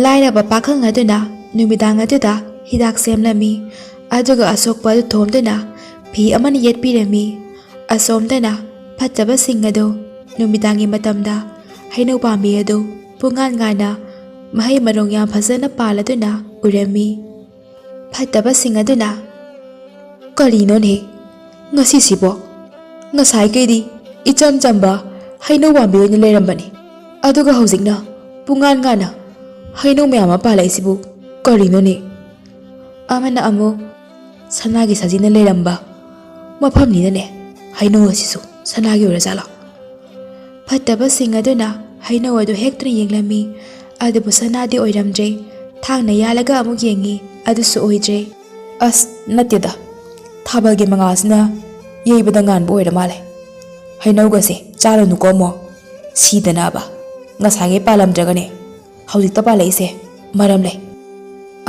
ꯂꯥꯏꯔꯕ ꯄꯥꯈꯪ ꯑꯗꯨꯅ ꯅꯨꯃꯤꯗꯥꯡ ꯑꯗꯨꯗ ꯍꯤꯗꯥꯛ ꯁꯦꯝꯂꯝꯃꯤ꯫ ꯑꯗꯨꯒ ꯑꯁꯣꯛꯄ ꯑꯗꯨ ꯊꯣꯝꯗꯨꯅ ꯐꯤ ꯑꯃꯅ ꯌꯦꯠꯄꯤꯔꯝꯃꯤ꯫ ꯑꯁꯣꯝꯗꯅ ꯐꯠꯇꯕꯁꯤꯡ ꯑꯗꯨ ꯅꯨꯃꯤꯗꯥꯡꯒꯤ ꯃꯇꯝꯗ ꯍꯩꯅꯧ ꯄꯥꯝꯕꯤ ꯑꯗꯨ ꯄꯨꯡꯉꯥꯟ ꯉꯥꯟꯅ ꯃꯍꯩ ꯃꯔꯣꯡ ꯌꯥꯝ ꯐꯖꯅ ꯄꯥꯜꯂꯗꯨꯅ ꯎꯔꯝꯃꯤ꯫ ꯐꯠꯇꯕꯁꯤꯡ ꯑꯗꯨꯅ, "ꯀꯔꯤꯅꯣꯅꯦ ꯉꯁꯤꯁꯤꯕꯣ? ꯉꯁꯥꯏꯈꯩꯗꯤ ꯏꯆꯝ ꯆꯝꯕ ꯍꯩꯅꯧ ꯄꯥꯝꯕꯤ ꯑꯣꯏꯅ ꯂꯩꯔꯝꯕꯅꯤ, ꯑꯗꯨꯒ ꯍꯧꯖꯤꯛꯅ ꯄꯨꯡꯉꯥꯟ ꯉꯥꯟꯅ ꯍꯩꯅꯧ ꯃꯌꯥꯝ ꯑꯃ ꯄꯥꯜꯂꯛꯏꯁꯤꯕꯨ ꯀꯔꯤꯅꯣꯅꯦ?" ꯑꯃꯅ ꯑꯃꯨꯛ, "ꯁꯅꯥꯒꯤ ꯁꯖꯤꯅ ꯂꯩꯔꯝꯕ ꯃꯐꯝꯅꯤꯅꯅꯦ ꯍꯩꯅꯧ ꯑꯁꯤꯁꯨ ꯁꯅꯥꯒꯤ ꯑꯣꯏꯔꯖꯥꯠꯂꯣ?" ꯐꯠꯇꯕꯁꯤꯡ ꯑꯗꯨꯅ ꯍꯩꯅꯧ ꯑꯗꯨ ꯍꯦꯛꯇꯨꯅ ꯌꯦꯡꯂꯝꯃꯤ, ꯑꯗꯨꯕꯨ ꯁꯅꯥꯗꯤ ꯑꯣꯏꯔꯝꯗ꯭ꯔꯦ꯫ ꯊꯥꯡꯅ ꯌꯥꯜꯂꯒ ꯑꯃꯨꯛ ꯌꯦꯡꯉꯤ, ꯑꯗꯨꯁꯨ ꯑꯣꯏꯗ꯭ꯔꯦ꯫ "ꯑꯁ, ꯅꯠꯇꯦꯗ, ꯊꯥꯕꯜꯒꯤ ꯃꯉꯥꯜꯁꯤꯅ ꯌꯩꯕꯗ ꯉꯥꯟꯕ ꯑꯣꯏꯔ ꯃꯥꯜꯂꯦ꯫ ꯍꯩꯅꯧꯒꯁꯦ ꯆꯥꯔꯨꯅꯨꯀꯣ ꯑꯃꯨꯛ, ꯁꯤꯗꯅꯕ꯫ ꯉꯁꯥꯏꯉꯩ ꯄꯥꯜꯂꯝꯗ꯭ꯔꯒꯅꯦ ꯍꯧꯖꯤꯛꯇ ꯄꯥꯜꯂꯛꯏꯁꯦ ꯃꯔꯝ ꯂꯩ꯫"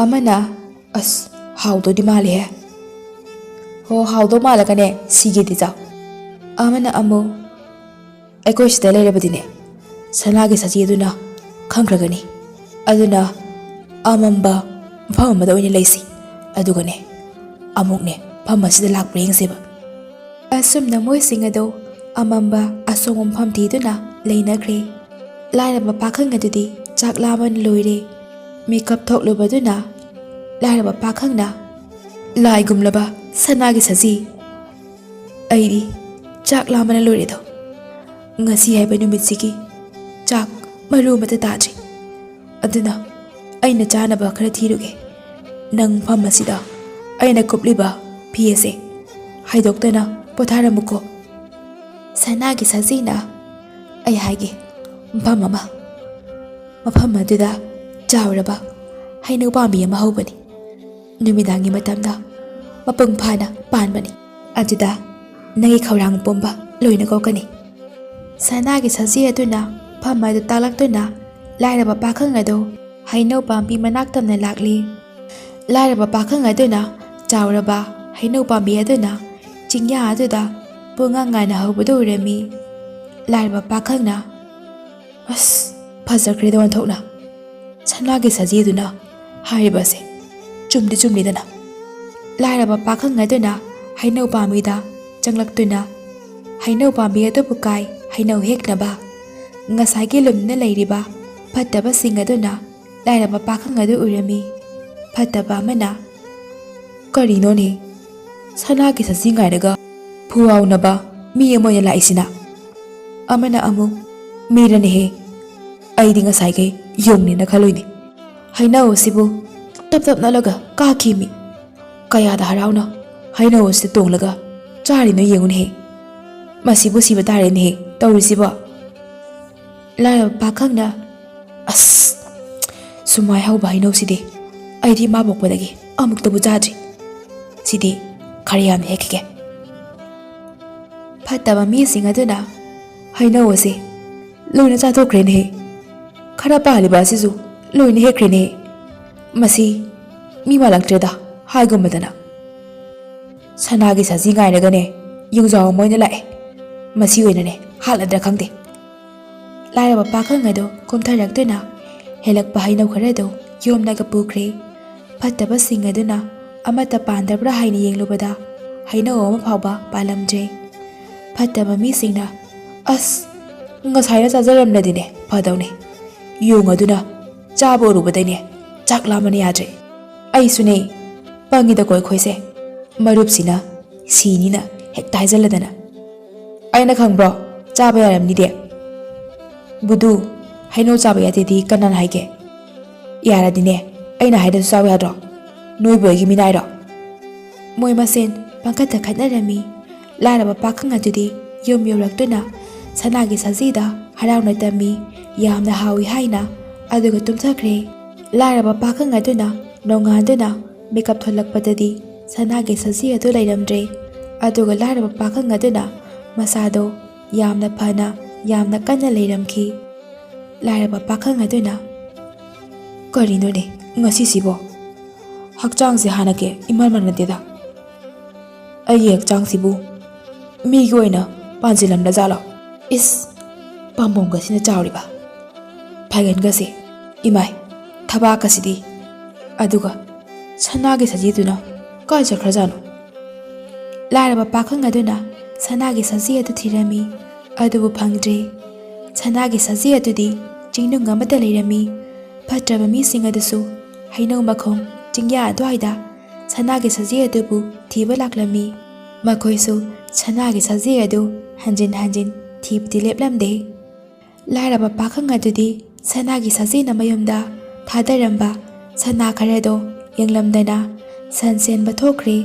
ꯑꯃꯅ, "ꯑꯁ, ꯍꯥꯎꯗꯣꯏꯗꯤ ꯃꯥꯜꯂꯦꯍꯦ꯫ ꯍꯣ, ꯍꯥꯎꯗꯧ ꯃꯥꯜꯂꯒꯅꯦ ꯁꯤꯒꯦꯗꯤ ꯆꯥꯎ꯫" ꯑꯃꯅ ꯑꯃꯨꯛ, "ꯑꯩꯈꯣꯏ ꯁꯤꯗ ꯂꯩꯔꯕꯗꯤꯅꯦ, ꯁꯅꯥꯒꯤ ꯁꯖꯤ ꯑꯗꯨꯅ ꯈꯪꯈ꯭ꯔꯒꯅꯤ꯫ ꯑꯗꯨꯅ ꯑꯃꯝꯕ ꯃꯐꯝ ꯑꯃꯗ ꯑꯣꯏꯅ ꯂꯩꯁꯤ꯫ ꯑꯗꯨꯒꯅꯦ, ꯑꯃꯨꯛꯅꯦ, ꯃꯐꯝ ꯑꯁꯤꯗ ꯂꯥꯛꯄ꯭ꯔꯥ ꯌꯦꯡꯁꯦꯕ"꯫ ꯑꯁꯨꯝꯅ ꯃꯣꯏꯁꯤꯡ ꯑꯗꯨ ꯑꯃꯝꯕ ꯑꯁꯣꯡꯕ ꯃꯐꯝ ꯊꯤꯗꯨꯅ ꯂꯩꯅꯈ꯭ꯔꯦ꯫ ꯂꯥꯏꯔꯕ ꯄꯥꯈꯪ ꯑꯗꯨꯗꯤ ꯆꯥꯛ ꯂꯥꯝꯕꯅ ꯂꯣꯏꯔꯦ꯫ ꯃꯤꯀꯞ ꯊꯣꯛꯂꯨꯕꯗꯨꯅ ꯂꯥꯏꯔꯕ ꯄꯥꯈꯪꯅ, "ꯂꯥꯏꯒꯨꯝꯂꯕ ꯁꯅꯥꯒꯤ ꯁꯖꯤ, ꯑꯩꯗꯤ ꯆꯥꯛ ꯂꯥꯝꯕꯅ ꯂꯣꯏꯔꯦꯗꯣ꯫ ꯉꯁꯤ ꯍꯥꯏꯕ ꯅꯨꯃꯤꯠꯁꯤꯒꯤ ꯆꯥꯛ ꯃꯔꯨ ꯑꯃꯠꯇ ꯇꯥꯗ꯭ꯔꯤ꯫ ꯑꯗꯨꯅ ꯑꯩꯅ ꯆꯥꯅꯕ ꯈꯔ ꯊꯤꯔꯨꯒꯦ꯫ ꯅꯪ ꯃꯐꯝ ꯑꯁꯤꯗ ꯑꯩꯅ ꯀꯨꯞꯂꯤꯕ ꯐꯤ ꯑꯁꯦ ꯍꯥꯏꯗꯣꯛꯇꯅ ꯄꯣꯊꯥꯔꯝꯃꯨꯀꯣ"꯫ ꯁꯅꯥꯒꯤ ꯁꯖꯤꯅ, "ꯑꯩ ꯍꯥꯏꯒꯦ, ꯃꯐꯝ ꯑꯃ, ꯃꯐꯝ ꯑꯗꯨꯗ ꯆꯥꯎꯔꯕ ꯍꯩꯅꯧ ꯄꯥꯝꯕꯤ ꯑꯃ ꯍꯧꯕꯅꯤ꯫ ꯅꯨꯃꯤꯗꯥꯡꯒꯤ ꯃꯇꯝꯗ ꯃꯄꯨꯡ ꯐꯥꯅ ꯄꯥꯟꯕꯅꯤ꯫ ꯑꯗꯨꯗ ꯅꯪꯒꯤ ꯈꯧꯔꯥꯡ ꯄꯨꯝꯕ ꯂꯣꯏꯅ ꯀꯣꯛꯀꯅꯤ"꯫ ꯁꯅꯥꯒꯤ ꯁꯖꯤ ꯑꯗꯨꯅ ꯃꯐꯝ ꯑꯗꯨ ꯇꯥꯛꯂꯛꯇꯨꯅ ꯂꯥꯏꯔꯕ ꯄꯥꯈꯪ ꯑꯗꯨ ꯍꯩꯅꯧ ꯄꯥꯝꯕꯤ ꯃꯅꯥꯛ ꯇꯝꯅ ꯂꯥꯛꯂꯤ꯫ ꯂꯥꯏꯔꯕ ꯄꯥꯈꯪ ꯑꯗꯨꯅ ꯆꯥꯎꯔꯕ ꯍꯩꯅꯧ ꯄꯥꯝꯕꯤ ꯑꯗꯨꯅ ꯆꯤꯡꯌꯥ ꯑꯗꯨꯗ ꯄꯨꯡꯉꯥꯡ ꯉꯥꯅ ꯍꯧꯕꯗꯨ ꯎꯔꯝꯃꯤ꯫ ꯂꯥꯏꯔꯕ ꯄꯥꯈꯪꯅ, "ꯑꯁ, ꯐꯖꯈ꯭ꯔꯦꯗ ꯑꯣꯟꯊꯣꯛꯅ꯫ ꯁꯅꯥꯒꯤ ꯁꯖꯤꯗꯨꯅ ꯍꯥꯏꯔꯤꯕ ꯑꯁꯦ ꯆꯨꯝꯗꯤ ꯆꯨꯝꯂꯤꯗꯅ"꯫ ꯂꯥꯏꯔꯕ ꯄꯥꯈꯪ ꯑꯗꯨꯅ ꯍꯩꯅꯧ ꯄꯥꯝꯕꯤꯗ ꯆꯪꯂꯛꯇꯨꯅ ꯍꯩꯅꯧ ꯄꯥꯝꯕꯤ ꯑꯗꯨꯕꯨ ꯀꯥꯏ ꯍꯩꯅꯧ ꯍꯦꯛꯅꯕ ꯉꯁꯥꯏꯒꯤ ꯂꯨꯝꯗꯨꯅ ꯂꯩꯔꯤꯕ ꯐꯠꯇꯕꯁꯤꯡ ꯑꯗꯨꯅ ꯂꯥꯏꯔꯕ ꯄꯥꯈꯪ ꯑꯗꯨ ꯎꯔꯝꯃꯤ꯫ ꯐꯠꯇꯕ ꯑꯃꯅ, "ꯀꯔꯤꯅꯣꯅꯦ? ꯁꯅꯥꯒꯤ ꯁꯖꯤ ꯉꯥꯏꯔꯒ ꯐꯨꯋꯥꯎꯅꯕ ꯃꯤ ꯑꯃ ꯑꯣꯏꯅ ꯂꯥꯛꯏꯁꯤꯅ?" ꯑꯃꯅ ꯑꯃꯨꯛ, "ꯃꯤꯔꯅꯦꯍꯦ, ꯑꯩꯗꯤ ꯉꯁꯥꯏꯈꯩ ꯌꯣꯡꯅꯦꯅ ꯈꯜꯂꯨꯏꯅꯦ꯫ ꯍꯩꯅꯧ ꯑꯁꯤꯕꯨ ꯇꯞ ꯇꯞ ꯅꯠꯂꯒ ꯀꯥꯈꯤꯃꯤ꯫ ꯀꯌꯥꯗ ꯍꯔꯥꯎꯅ ꯍꯩꯅꯧ ꯑꯁꯤꯗ ꯇꯣꯡꯂꯒ ꯆꯥꯔꯤꯅꯣ ꯌꯦꯡꯉꯨꯅꯦꯍꯦ꯫ ꯃꯁꯤꯕꯨ ꯁꯤꯕ ꯇꯥꯔꯦꯅꯦꯍꯦ ꯇꯧꯔꯤꯁꯤꯕꯣ"꯫ ꯂꯥꯏꯔꯕ ꯄꯥꯈꯪꯅ, "ꯑꯁ, ꯁꯨꯃꯥꯏ ꯍꯧꯕ ꯍꯩꯅꯧꯁꯤꯗꯤ ꯑꯩꯗꯤ ꯏꯃꯥ ꯄꯣꯛꯄꯗꯒꯤ ꯑꯃꯨꯛꯇꯕꯨ ꯆꯥꯗ꯭ꯔꯤ꯫ ꯁꯤꯗꯤ ꯈꯔ ꯌꯥꯝꯅ ꯍꯦꯛꯈꯤꯒꯦ"꯫ ꯐꯠꯇꯕ ꯃꯤꯁꯤꯡ ꯑꯗꯨꯅ, "ꯍꯩꯅꯧ ꯑꯁꯤ ꯂꯣꯏꯅ ꯆꯥꯊꯣꯛꯈ꯭ꯔꯦꯅꯦꯍꯦ꯫ ꯈꯔ ꯄꯥꯜꯂꯤꯕ ꯑꯁꯤꯁꯨ ꯂꯣꯏꯅ ꯍꯦꯛꯈ꯭ꯔꯦꯅꯦꯍꯦ꯫ ꯃꯁꯤ ꯃꯤ ꯃꯥꯜꯂꯛꯇ꯭ꯔꯦꯗ, ꯍꯥꯏꯒꯨꯝꯕꯗꯅ꯫ ꯁꯅꯥꯒꯤ ꯁꯖꯤ ꯉꯥꯏꯔꯒꯅꯦ ꯌꯣꯡꯖꯥꯎ ꯑꯃ ꯑꯣꯏꯅ ꯂꯥꯛꯑꯦ"꯫ ꯃꯁꯤ ꯑꯣꯏꯅꯅꯦ ꯍꯥꯠꯂꯗ꯭ꯔꯥ ꯈꯪꯗꯦ꯫ ꯂꯥꯏꯔꯕ ꯄꯥꯈꯪ ꯑꯗꯨ ꯀꯨꯝꯊꯔꯛꯇꯨꯅ ꯍꯦꯜꯂꯛꯄ ꯍꯩꯅꯧ ꯈꯔꯗꯨ ꯌꯣꯝꯂꯒ ꯄꯨꯈ꯭ꯔꯦ꯫ ꯐꯠꯇꯕꯁꯤꯡ ꯑꯗꯨꯅ ꯑꯃꯠꯇ ꯄꯥꯟꯗꯕ꯭ꯔꯥ ꯍꯥꯏꯅ ꯌꯦꯡꯂꯨꯕꯗ ꯍꯩꯅꯧ ꯑꯃ ꯐꯥꯎꯕ ꯄꯥꯜꯂꯝꯗ꯭ꯔꯦ꯫ ꯐꯠꯇꯕ ꯃꯤꯁꯤꯡꯅ, "ꯑꯁ, ꯉꯁꯥꯏꯅ ꯆꯥꯖꯔꯝꯂꯗꯤꯅꯦ ꯐꯗꯧꯅꯦ꯫ ꯌꯣꯡ ꯑꯗꯨꯅ ꯆꯥꯕ ꯎꯔꯨꯕꯗꯩꯅꯦ ꯆꯥꯛ ꯂꯥꯝꯕꯅ ꯌꯥꯗ꯭ꯔꯦ꯫ ꯑꯩꯁꯨꯅꯦ, ꯄꯪꯉꯤꯗꯀꯣ ꯑꯩꯈꯣꯏꯁꯦ꯫ ꯃꯔꯨꯞꯁꯤꯅ ꯁꯤꯅꯤꯅ ꯍꯦꯛꯇ ꯍꯥꯏꯖꯜꯂꯗꯅ꯫ ꯑꯩꯅ ꯈꯪꯕ꯭ꯔꯣ? ꯆꯥꯕ ꯌꯥꯔꯝꯅꯤꯗꯦ꯫ ꯕꯨꯗꯨ, ꯍꯩꯅꯧ ꯆꯥꯕ ꯌꯥꯗꯦꯗꯤ ꯀꯅꯥꯅ ꯍꯥꯏꯒꯦ? ꯌꯥꯔꯗꯤꯅꯦ, ꯑꯩꯅ ꯍꯥꯏꯗꯁꯨ ꯆꯥꯕ ꯌꯥꯗ꯭ꯔꯣ? ꯅꯣꯏꯕꯨ ꯑꯩꯒꯤ ꯃꯤꯅꯥꯏꯔꯣ?" ꯃꯣꯏ ꯃꯁꯦꯟ ꯄꯪꯈꯠꯇ ꯈꯠꯅꯔꯝꯃꯤ꯫ ꯂꯥꯏꯔꯕ ꯄꯥꯈꯪ ꯑꯗꯨꯗꯤ ꯌꯨꯝ ꯌꯧꯔꯛꯇꯨꯅ ꯁꯅꯥꯒꯤ ꯁꯖꯤꯗ ꯍꯔꯥꯎꯅ ꯇꯝꯃꯤ꯫ ꯌꯥꯝꯅ ꯍꯥꯎꯏ ꯍꯥꯏꯅ ꯑꯗꯨꯒ ꯇꯨꯝꯊꯈ꯭ꯔꯦ꯫ ꯂꯥꯏꯔꯕ ꯄꯥꯈꯪ ꯑꯗꯨꯅ ꯅꯣꯡꯉꯥꯟꯗꯨꯅ ꯃꯤꯀꯞ ꯊꯣꯛꯂꯛꯄꯗꯗꯤ ꯁꯅꯥꯒꯤ ꯁꯖꯤ ꯑꯗꯨ ꯂꯩꯔꯝꯗ꯭ꯔꯦ꯫ ꯑꯗꯨꯒ ꯂꯥꯏꯔꯕ ꯄꯥꯈꯪ ꯑꯗꯨꯅ ꯃꯁꯥꯗꯣ ꯌꯥꯝꯅ ꯐꯅ, ꯌꯥꯝꯅ ꯀꯟꯅ ꯂꯩꯔꯝꯈꯤ꯫ ꯂꯥꯏꯔꯕ ꯄꯥꯈꯪ ꯑꯗꯨꯅ, "ꯀꯔꯤꯅꯣꯅꯦ ꯉꯁꯤꯁꯤꯕꯣ? ꯍꯛꯆꯥꯡꯁꯦ ꯍꯥꯟꯅꯒ ꯏꯃꯥꯟ ꯃꯥꯟꯅꯗꯦꯗ꯫ ꯑꯩꯒꯤ ꯍꯛꯆꯥꯡꯁꯤꯕꯨ ꯃꯤꯒꯤ ꯑꯣꯏꯅ ꯄꯥꯟꯁꯤꯜꯂꯝꯂꯖꯥꯠꯂꯣ? ꯏꯁ, ꯄꯥꯝꯕꯣꯝꯒꯁꯤꯅ ꯆꯥꯎꯔꯤꯕ, ꯐꯥꯏꯒꯟꯒꯁꯦ, ꯏꯃꯥꯏ, ꯊꯕꯥꯛꯀꯁꯤꯗꯤ, ꯑꯗꯨꯒ ꯁꯅꯥꯒꯤ ꯁꯖꯤꯗꯨꯅ ꯀꯥꯏ ꯆꯠꯈ꯭ꯔꯖꯥꯠꯅꯣ?" ꯂꯥꯏꯔꯕ ꯄꯥꯈꯪ ꯑꯗꯨꯅ ꯁꯅꯥꯒꯤ ꯁꯖꯤ ꯑꯗꯨ ꯊꯤꯔꯝꯃꯤ, ꯑꯗꯨꯕꯨ ꯐꯪꯗ꯭ꯔꯦ꯫ ꯁꯅꯥꯒꯤ ꯁꯖꯤ ꯑꯗꯨꯗꯤ ꯆꯤꯡꯅꯨꯡ ꯑꯃꯗ ꯂꯩꯔꯝꯃꯤ꯫ ꯐꯠꯇ꯭ꯔꯕ ꯃꯤꯁꯤꯡ ꯑꯗꯨꯁꯨ ꯍꯩꯅꯧ ꯃꯈꯣꯡ ꯆꯤꯡꯌꯥ ꯑꯗꯨꯋꯥꯏꯗ ꯁꯅꯥꯒꯤ ꯁꯖꯤ ꯑꯗꯨꯕꯨ ꯊꯤꯕ ꯂꯥꯛꯂꯝꯃꯤ꯫ ꯃꯈꯣꯏꯁꯨ ꯁꯅꯥꯒꯤ ꯁꯖꯤ ꯑꯗꯨ ꯍꯟꯖꯤꯟ ꯍꯟꯖꯤꯟ ꯊꯤꯕꯗꯤ ꯂꯦꯞꯂꯝꯗꯦ꯫ ꯂꯥꯏꯔꯕ ꯄꯥꯈꯪ ꯑꯗꯨꯗꯤ ꯁꯅꯥꯒꯤ ꯁꯖꯤꯅ ꯃꯌꯨꯝꯗ ꯊꯥꯗꯔꯝꯕ ꯁꯅꯥ ꯈꯔꯗꯣ ꯌꯦꯡꯂꯝꯗꯅ ꯁꯟ ꯁꯦꯟꯕ ꯊꯣꯛꯈ꯭ꯔꯦ꯫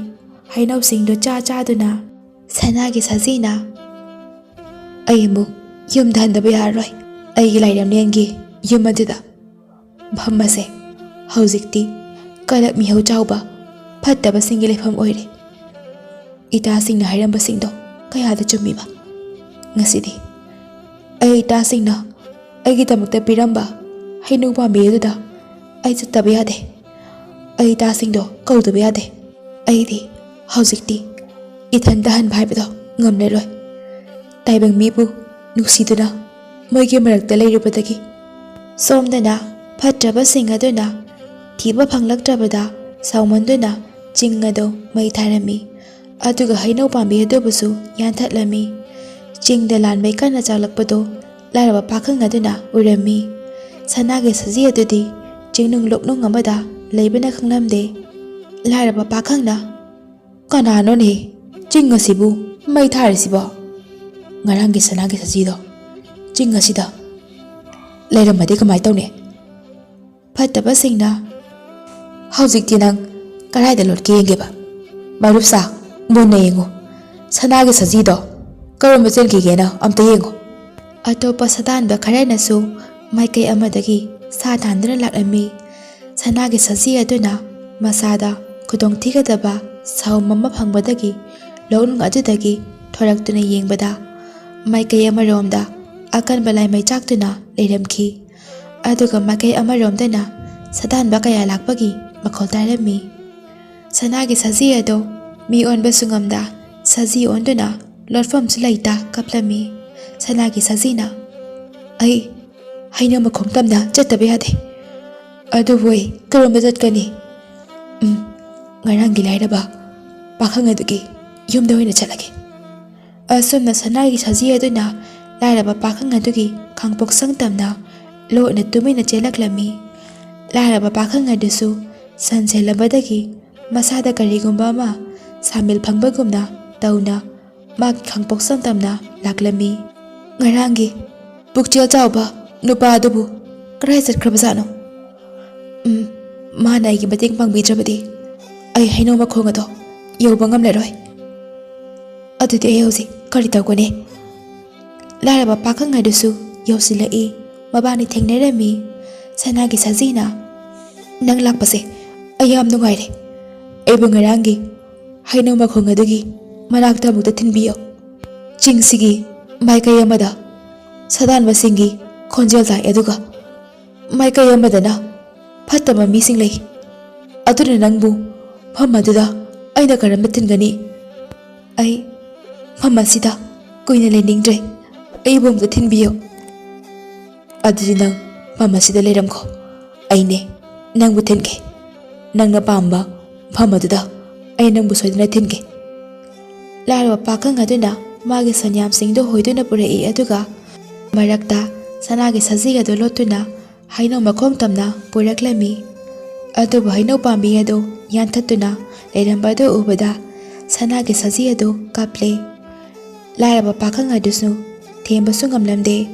ꯍꯩꯅꯧꯁꯤꯡꯗꯨ ꯆꯥ ꯆꯥꯗꯨꯅ ꯁꯅꯥꯒꯤ ꯁꯖꯤꯅ, "ꯑꯩ ꯑꯃꯨꯛ ꯌꯨꯝꯗ ꯍꯟꯗꯕ ꯌꯥꯔꯔꯣꯏ꯫ ꯑꯩꯒꯤ ꯂꯥꯏꯔꯦꯝꯂꯦꯟꯒꯤ ꯌꯨꯝ ꯑꯗꯨꯗ ꯐꯝꯕꯁꯦ ꯍꯧꯖꯤꯛꯇꯤ ꯀꯂꯛ ꯃꯤꯍꯧ ꯆꯥꯎꯕ ꯐꯠꯇꯕꯁꯤꯡꯒꯤ ꯂꯩꯐꯝ ꯑꯣꯏꯔꯦ꯫ ꯏꯇꯥꯁꯤꯡꯅ ꯍꯥꯏꯔꯝꯕꯁꯤꯡꯗꯣ ꯀꯌꯥꯗ ꯆꯨꯝꯃꯤꯕ? ꯉꯁꯤꯗꯤ ꯑꯩ ꯏꯇꯥꯁꯤꯡꯅ ꯑꯩꯒꯤꯗꯃꯛꯇ ꯄꯤꯔꯝꯕ ꯍꯩꯅꯧ ꯄꯥꯝꯕꯤ ꯑꯗꯨꯗ ꯑꯩ ꯆꯠꯇꯕ ꯌꯥꯗꯦ꯫ ꯑꯩ ꯏꯇꯥꯁꯤꯡꯗꯣ ꯀꯧꯗꯕ ꯌꯥꯗꯦ꯫ ꯑꯩꯗꯤ ꯍꯧꯖꯤꯛꯇꯤ ꯏꯊꯟꯇ ꯍꯟꯕ ꯍꯥꯏꯕꯗꯣ ꯉꯝꯂꯔꯣꯏ꯫ ꯇꯥꯏꯕꯪ ꯃꯤꯕꯨ ꯅꯨꯡꯁꯤꯗꯨꯅ ꯃꯣꯏꯒꯤ ꯃꯔꯛꯇ ꯂꯩꯔꯨꯕꯗꯒꯤ꯫ ꯁꯣꯝꯗꯅ ꯐꯠꯇ꯭ꯔꯕꯁꯤꯡ ꯑꯗꯨꯅ ꯊꯤꯕ ꯐꯪꯂꯛꯇ꯭ꯔꯕꯗ ꯁꯥꯎꯃꯟꯗꯨꯅ ꯆꯤꯡ ꯑꯗꯨ ꯃꯩ ꯊꯥꯔꯝꯃꯤ꯫ ꯑꯗꯨꯒ ꯍꯩꯅꯧ ꯄꯥꯝꯕꯤ ꯑꯗꯨꯕꯨꯁꯨ ꯌꯥꯟꯊꯠꯂꯝꯃꯤ꯫ ꯆꯤꯡꯗ ꯂꯥꯟꯃꯩ ꯀꯟꯅ ꯆꯥꯛꯂꯛꯄꯗꯨ ꯂꯥꯏꯔꯕ ꯄꯥꯈꯪ ꯑꯗꯨꯅ ꯎꯔꯝꯃꯤ꯫ ꯁꯅꯥꯒꯤ ꯁꯖꯤ ꯑꯗꯨꯗꯤ ꯆꯤꯡꯅꯨꯡ ꯂꯣꯛꯅꯨꯡ ꯑꯃꯗ ꯂꯩꯕꯅ ꯈꯪꯂꯝꯗꯦ꯫ ꯂꯥꯏꯔꯕ ꯄꯥꯈꯪꯅ, "ꯀꯅꯥꯅꯣꯅꯦ ꯆꯤꯡ ꯑꯁꯤꯕꯨ ꯃꯩ ꯊꯥꯔꯤꯁꯤꯕꯣ? ꯉꯔꯥꯡꯒꯤ ꯁꯅꯥꯒꯤ ꯁꯖꯤꯗꯣ ꯆꯤꯡ ꯑꯁꯤꯗ ꯂꯩꯔꯝꯃꯗꯤ ꯀꯃꯥꯏ ꯇꯧꯅꯤ?" ꯐꯠꯇꯕꯁꯤꯡꯅ, "ꯍꯧꯖꯤꯛꯇꯤ ꯅꯪ ꯀꯗꯥꯏꯗ ꯂꯣꯠꯀꯦ ꯌꯦꯡꯒꯦꯕ꯫ ꯃꯔꯨꯞꯁꯥ, ꯃꯨꯟꯅ ꯌꯦꯡꯉꯨ꯫ ꯁꯅꯥꯒꯤ ꯁꯖꯤꯗꯣ ꯀꯔꯣꯝꯗ ꯆꯦꯟꯈꯤꯒꯦꯅ ꯑꯝꯇ ꯌꯦꯡꯉꯨ꯫" ꯑꯇꯣꯞꯄ ꯁꯥꯗꯥꯟꯕ ꯈꯔꯅꯁꯨ ꯃꯥꯏꯀꯩ ꯑꯃꯗꯒꯤ ꯁꯥ ꯇꯥꯟꯗꯨꯅ ꯂꯥꯛꯂꯝꯃꯤ꯫ ꯁꯅꯥꯒꯤ ꯁꯖꯤ ꯑꯗꯨꯅ ꯃꯁꯥꯗ ꯈꯨꯗꯣꯡꯊꯤꯒꯗꯕ ꯁꯥꯎꯝ ꯑꯃ ꯐꯪꯕꯗꯒꯤ ꯂꯧꯅꯨꯡ ꯑꯗꯨꯗꯒꯤ ꯊꯣꯔꯛꯇꯨꯅ ꯌꯦꯡꯕꯗ, ꯃꯥꯏꯀꯩ ꯑꯃꯔꯣꯝꯗ ꯑꯀꯟꯕ ꯂꯥꯏꯃꯩ ꯆꯥꯛꯇꯨꯅ ꯂꯩꯔꯝꯈꯤ꯫ ꯑꯗꯨꯒ ꯃꯥꯏꯀꯩ ꯑꯃꯔꯣꯝꯗꯅ ꯁꯥꯗꯥꯟꯕ ꯀꯌꯥ ꯂꯥꯛꯄꯒꯤ ꯃꯈꯣꯜ ꯇꯥꯔꯝꯃꯤ꯫ ꯁꯅꯥꯒꯤ ꯁꯖꯤ ꯑꯗꯣ ꯃꯤ ꯑꯣꯟꯕꯁꯨ ꯉꯝꯗ, ꯁꯖꯤ ꯑꯣꯟꯗꯨꯅ ꯂꯣꯠꯐꯝꯁꯨ ꯂꯩꯇ ꯀꯞꯂꯝꯃꯤ꯫ ꯁꯅꯥꯒꯤ ꯁꯖꯤꯅ, "ꯑꯩ ꯍꯩꯅꯧ ꯃꯈꯣꯡ ꯇꯝꯅ ꯆꯠꯇꯕ ꯌꯥꯗꯦ꯫ ꯑꯗꯨꯕꯨ ꯑꯩ ꯀꯔꯣꯝꯗ ꯆꯠꯀꯅꯤ? ꯎꯝ, ꯉꯔꯥꯡꯒꯤ ꯂꯥꯏꯔꯕ ꯄꯥꯈꯪ ꯑꯗꯨꯒꯤ ꯌꯨꯝꯗ ꯑꯣꯏꯅ ꯆꯠꯂꯒꯦ꯫" ꯑꯁꯨꯝꯅ ꯁꯅꯥꯒꯤ ꯁꯖꯤ ꯑꯗꯨꯅ ꯂꯥꯏꯔꯕ ꯄꯥꯈꯪ ꯑꯗꯨꯒꯤ ꯈꯥꯡꯄꯣꯛꯁꯪ ꯇꯝꯅ ꯂꯣꯠꯅ ꯇꯨꯃꯤꯟꯅ ꯆꯦꯜꯂꯛꯂꯝꯃꯤ꯫ ꯂꯥꯏꯔꯕ ꯄꯥꯈꯪ ꯑꯗꯨꯁꯨ ꯁꯟ ꯁꯦꯜꯂꯝꯕꯗꯒꯤ ꯃꯁꯥꯗ ꯀꯔꯤꯒꯨꯝꯕ ꯑꯃ ꯁꯥꯃꯤꯜ ꯐꯪꯕꯒꯨꯝꯅ ꯇꯧꯅ ꯃꯥꯒꯤ ꯈꯥꯡꯄꯣꯛꯁꯪ ꯇꯝꯅ ꯂꯥꯛꯂꯝꯃꯤ꯫ "ꯉꯔꯥꯡꯒꯤ ꯄꯨꯛꯆꯦꯜ ꯆꯥꯎꯕ ꯅꯨꯄꯥ ꯑꯗꯨꯕꯨ ꯀꯗꯥꯏ ꯆꯠꯈ꯭ꯔꯕꯖꯥꯠꯅꯣ? ꯎꯝ, ꯃꯥꯅ ꯑꯩꯒꯤ ꯃꯇꯦꯡ ꯄꯥꯡꯕꯤꯗ꯭ꯔꯕꯗꯤ ꯑꯩ ꯍꯩꯅꯧ ꯃꯈꯣꯡ ꯑꯗꯣ ꯌꯧꯕ ꯉꯝꯂꯔꯣꯏ꯫ ꯑꯗꯨꯗꯤ ꯑꯩ ꯍꯧꯖꯤꯛ ꯀꯔꯤ ꯇꯧꯒꯅꯤ?" ꯂꯥꯏꯔꯕ ꯄꯥꯈꯪ ꯑꯗꯨꯁꯨ ꯌꯧꯁꯤꯜꯂꯛꯏ꯫ ꯃꯕꯥꯅꯤ ꯊꯦꯡꯅꯔꯝꯃꯤ꯫ ꯁꯅꯥꯒꯤ ꯁꯖꯤꯅ, "ꯅꯪ ꯂꯥꯛꯄꯁꯦ ꯑꯩ ꯌꯥꯝ ꯅꯨꯡꯉꯥꯏꯔꯦ꯫ ꯑꯩꯕꯨ ꯉꯔꯥꯡꯒꯤ ꯍꯩꯅꯧ ꯃꯈꯣꯡ ꯑꯗꯨꯒꯤ ꯃꯅꯥꯛꯇ ꯑꯃꯨꯛꯇ ꯊꯤꯟꯕꯤꯌꯣ꯫ ꯆꯤꯡꯁꯤꯒꯤ ꯃꯥꯏꯀꯩ ꯑꯃꯗ ꯁꯥꯗꯥꯟꯕꯁꯤꯡꯒꯤ ꯈꯣꯟꯖꯦꯜ ꯇꯥꯏ, ꯑꯗꯨꯒ ꯃꯥꯏꯀꯩ ꯑꯃꯗꯅ ꯐꯠꯇꯕ ꯃꯤꯁꯤꯡ ꯂꯩ꯫ ꯑꯗꯨꯅ ꯅꯪꯕꯨ ꯃꯐꯝ ꯑꯗꯨꯗ ꯑꯩꯅ ꯀꯔꯝꯅ ꯊꯤꯟꯒꯅꯤ? ꯑꯩ ꯃꯐꯝ ꯑꯁꯤꯗ ꯀꯨꯏꯅ ꯂꯩꯅꯤꯡꯗ꯭ꯔꯦ꯫ ꯑꯩꯕꯨ ꯑꯝꯇ ꯊꯤꯟꯕꯤꯌꯨ꯫ ꯑꯗꯨꯗꯤ ꯅꯪ ꯃꯐꯝ ꯑꯁꯤꯗ ꯂꯩꯔꯝꯈꯣ꯫ ꯑꯩꯅꯦ ꯅꯪꯕꯨ ꯊꯤꯟꯒꯦ꯫ ꯅꯪꯅ ꯄꯥꯝꯕ ꯃꯐꯝ ꯑꯗꯨꯗ ꯑꯩ ꯅꯪꯕꯨ ꯁꯣꯏꯗꯅ ꯊꯤꯟꯒꯦ꯫ ꯂꯥꯏꯔꯕ ꯄꯥꯈꯪ ꯑꯗꯨꯅ ꯃꯥꯒꯤ ꯁꯟꯌꯥꯝꯁꯤꯡꯗꯨ ꯍꯣꯏꯗꯨꯅ ꯄꯨꯔꯛꯏ, ꯑꯗꯨꯒ ꯃꯔꯛꯇ ꯁꯅꯥꯒꯤ ꯁꯖꯤ ꯑꯗꯨ ꯂꯣꯠꯇꯨꯅ ꯍꯩꯅꯧ ꯃꯈꯣꯡ ꯇꯝꯅ ꯄꯨꯔꯛꯂꯝꯃꯤ꯫ ꯑꯗꯨꯕꯨ ꯍꯩꯅꯧ ꯄꯥꯝꯕꯤ ꯑꯗꯨ ꯌꯥꯟꯊꯠꯇꯨꯅ ꯂꯩꯔꯝꯕꯗꯨ ꯎꯕꯗ ꯁꯅꯥꯒꯤ ꯁꯖꯤ ꯑꯗꯨ ꯀꯞꯂꯦ꯫ ꯂꯥꯏꯔꯕ ꯄꯥꯈꯪ ꯑꯗꯨꯁꯨ ꯊꯦꯝꯕꯁꯨ ꯉꯝꯂꯝꯗꯦ꯫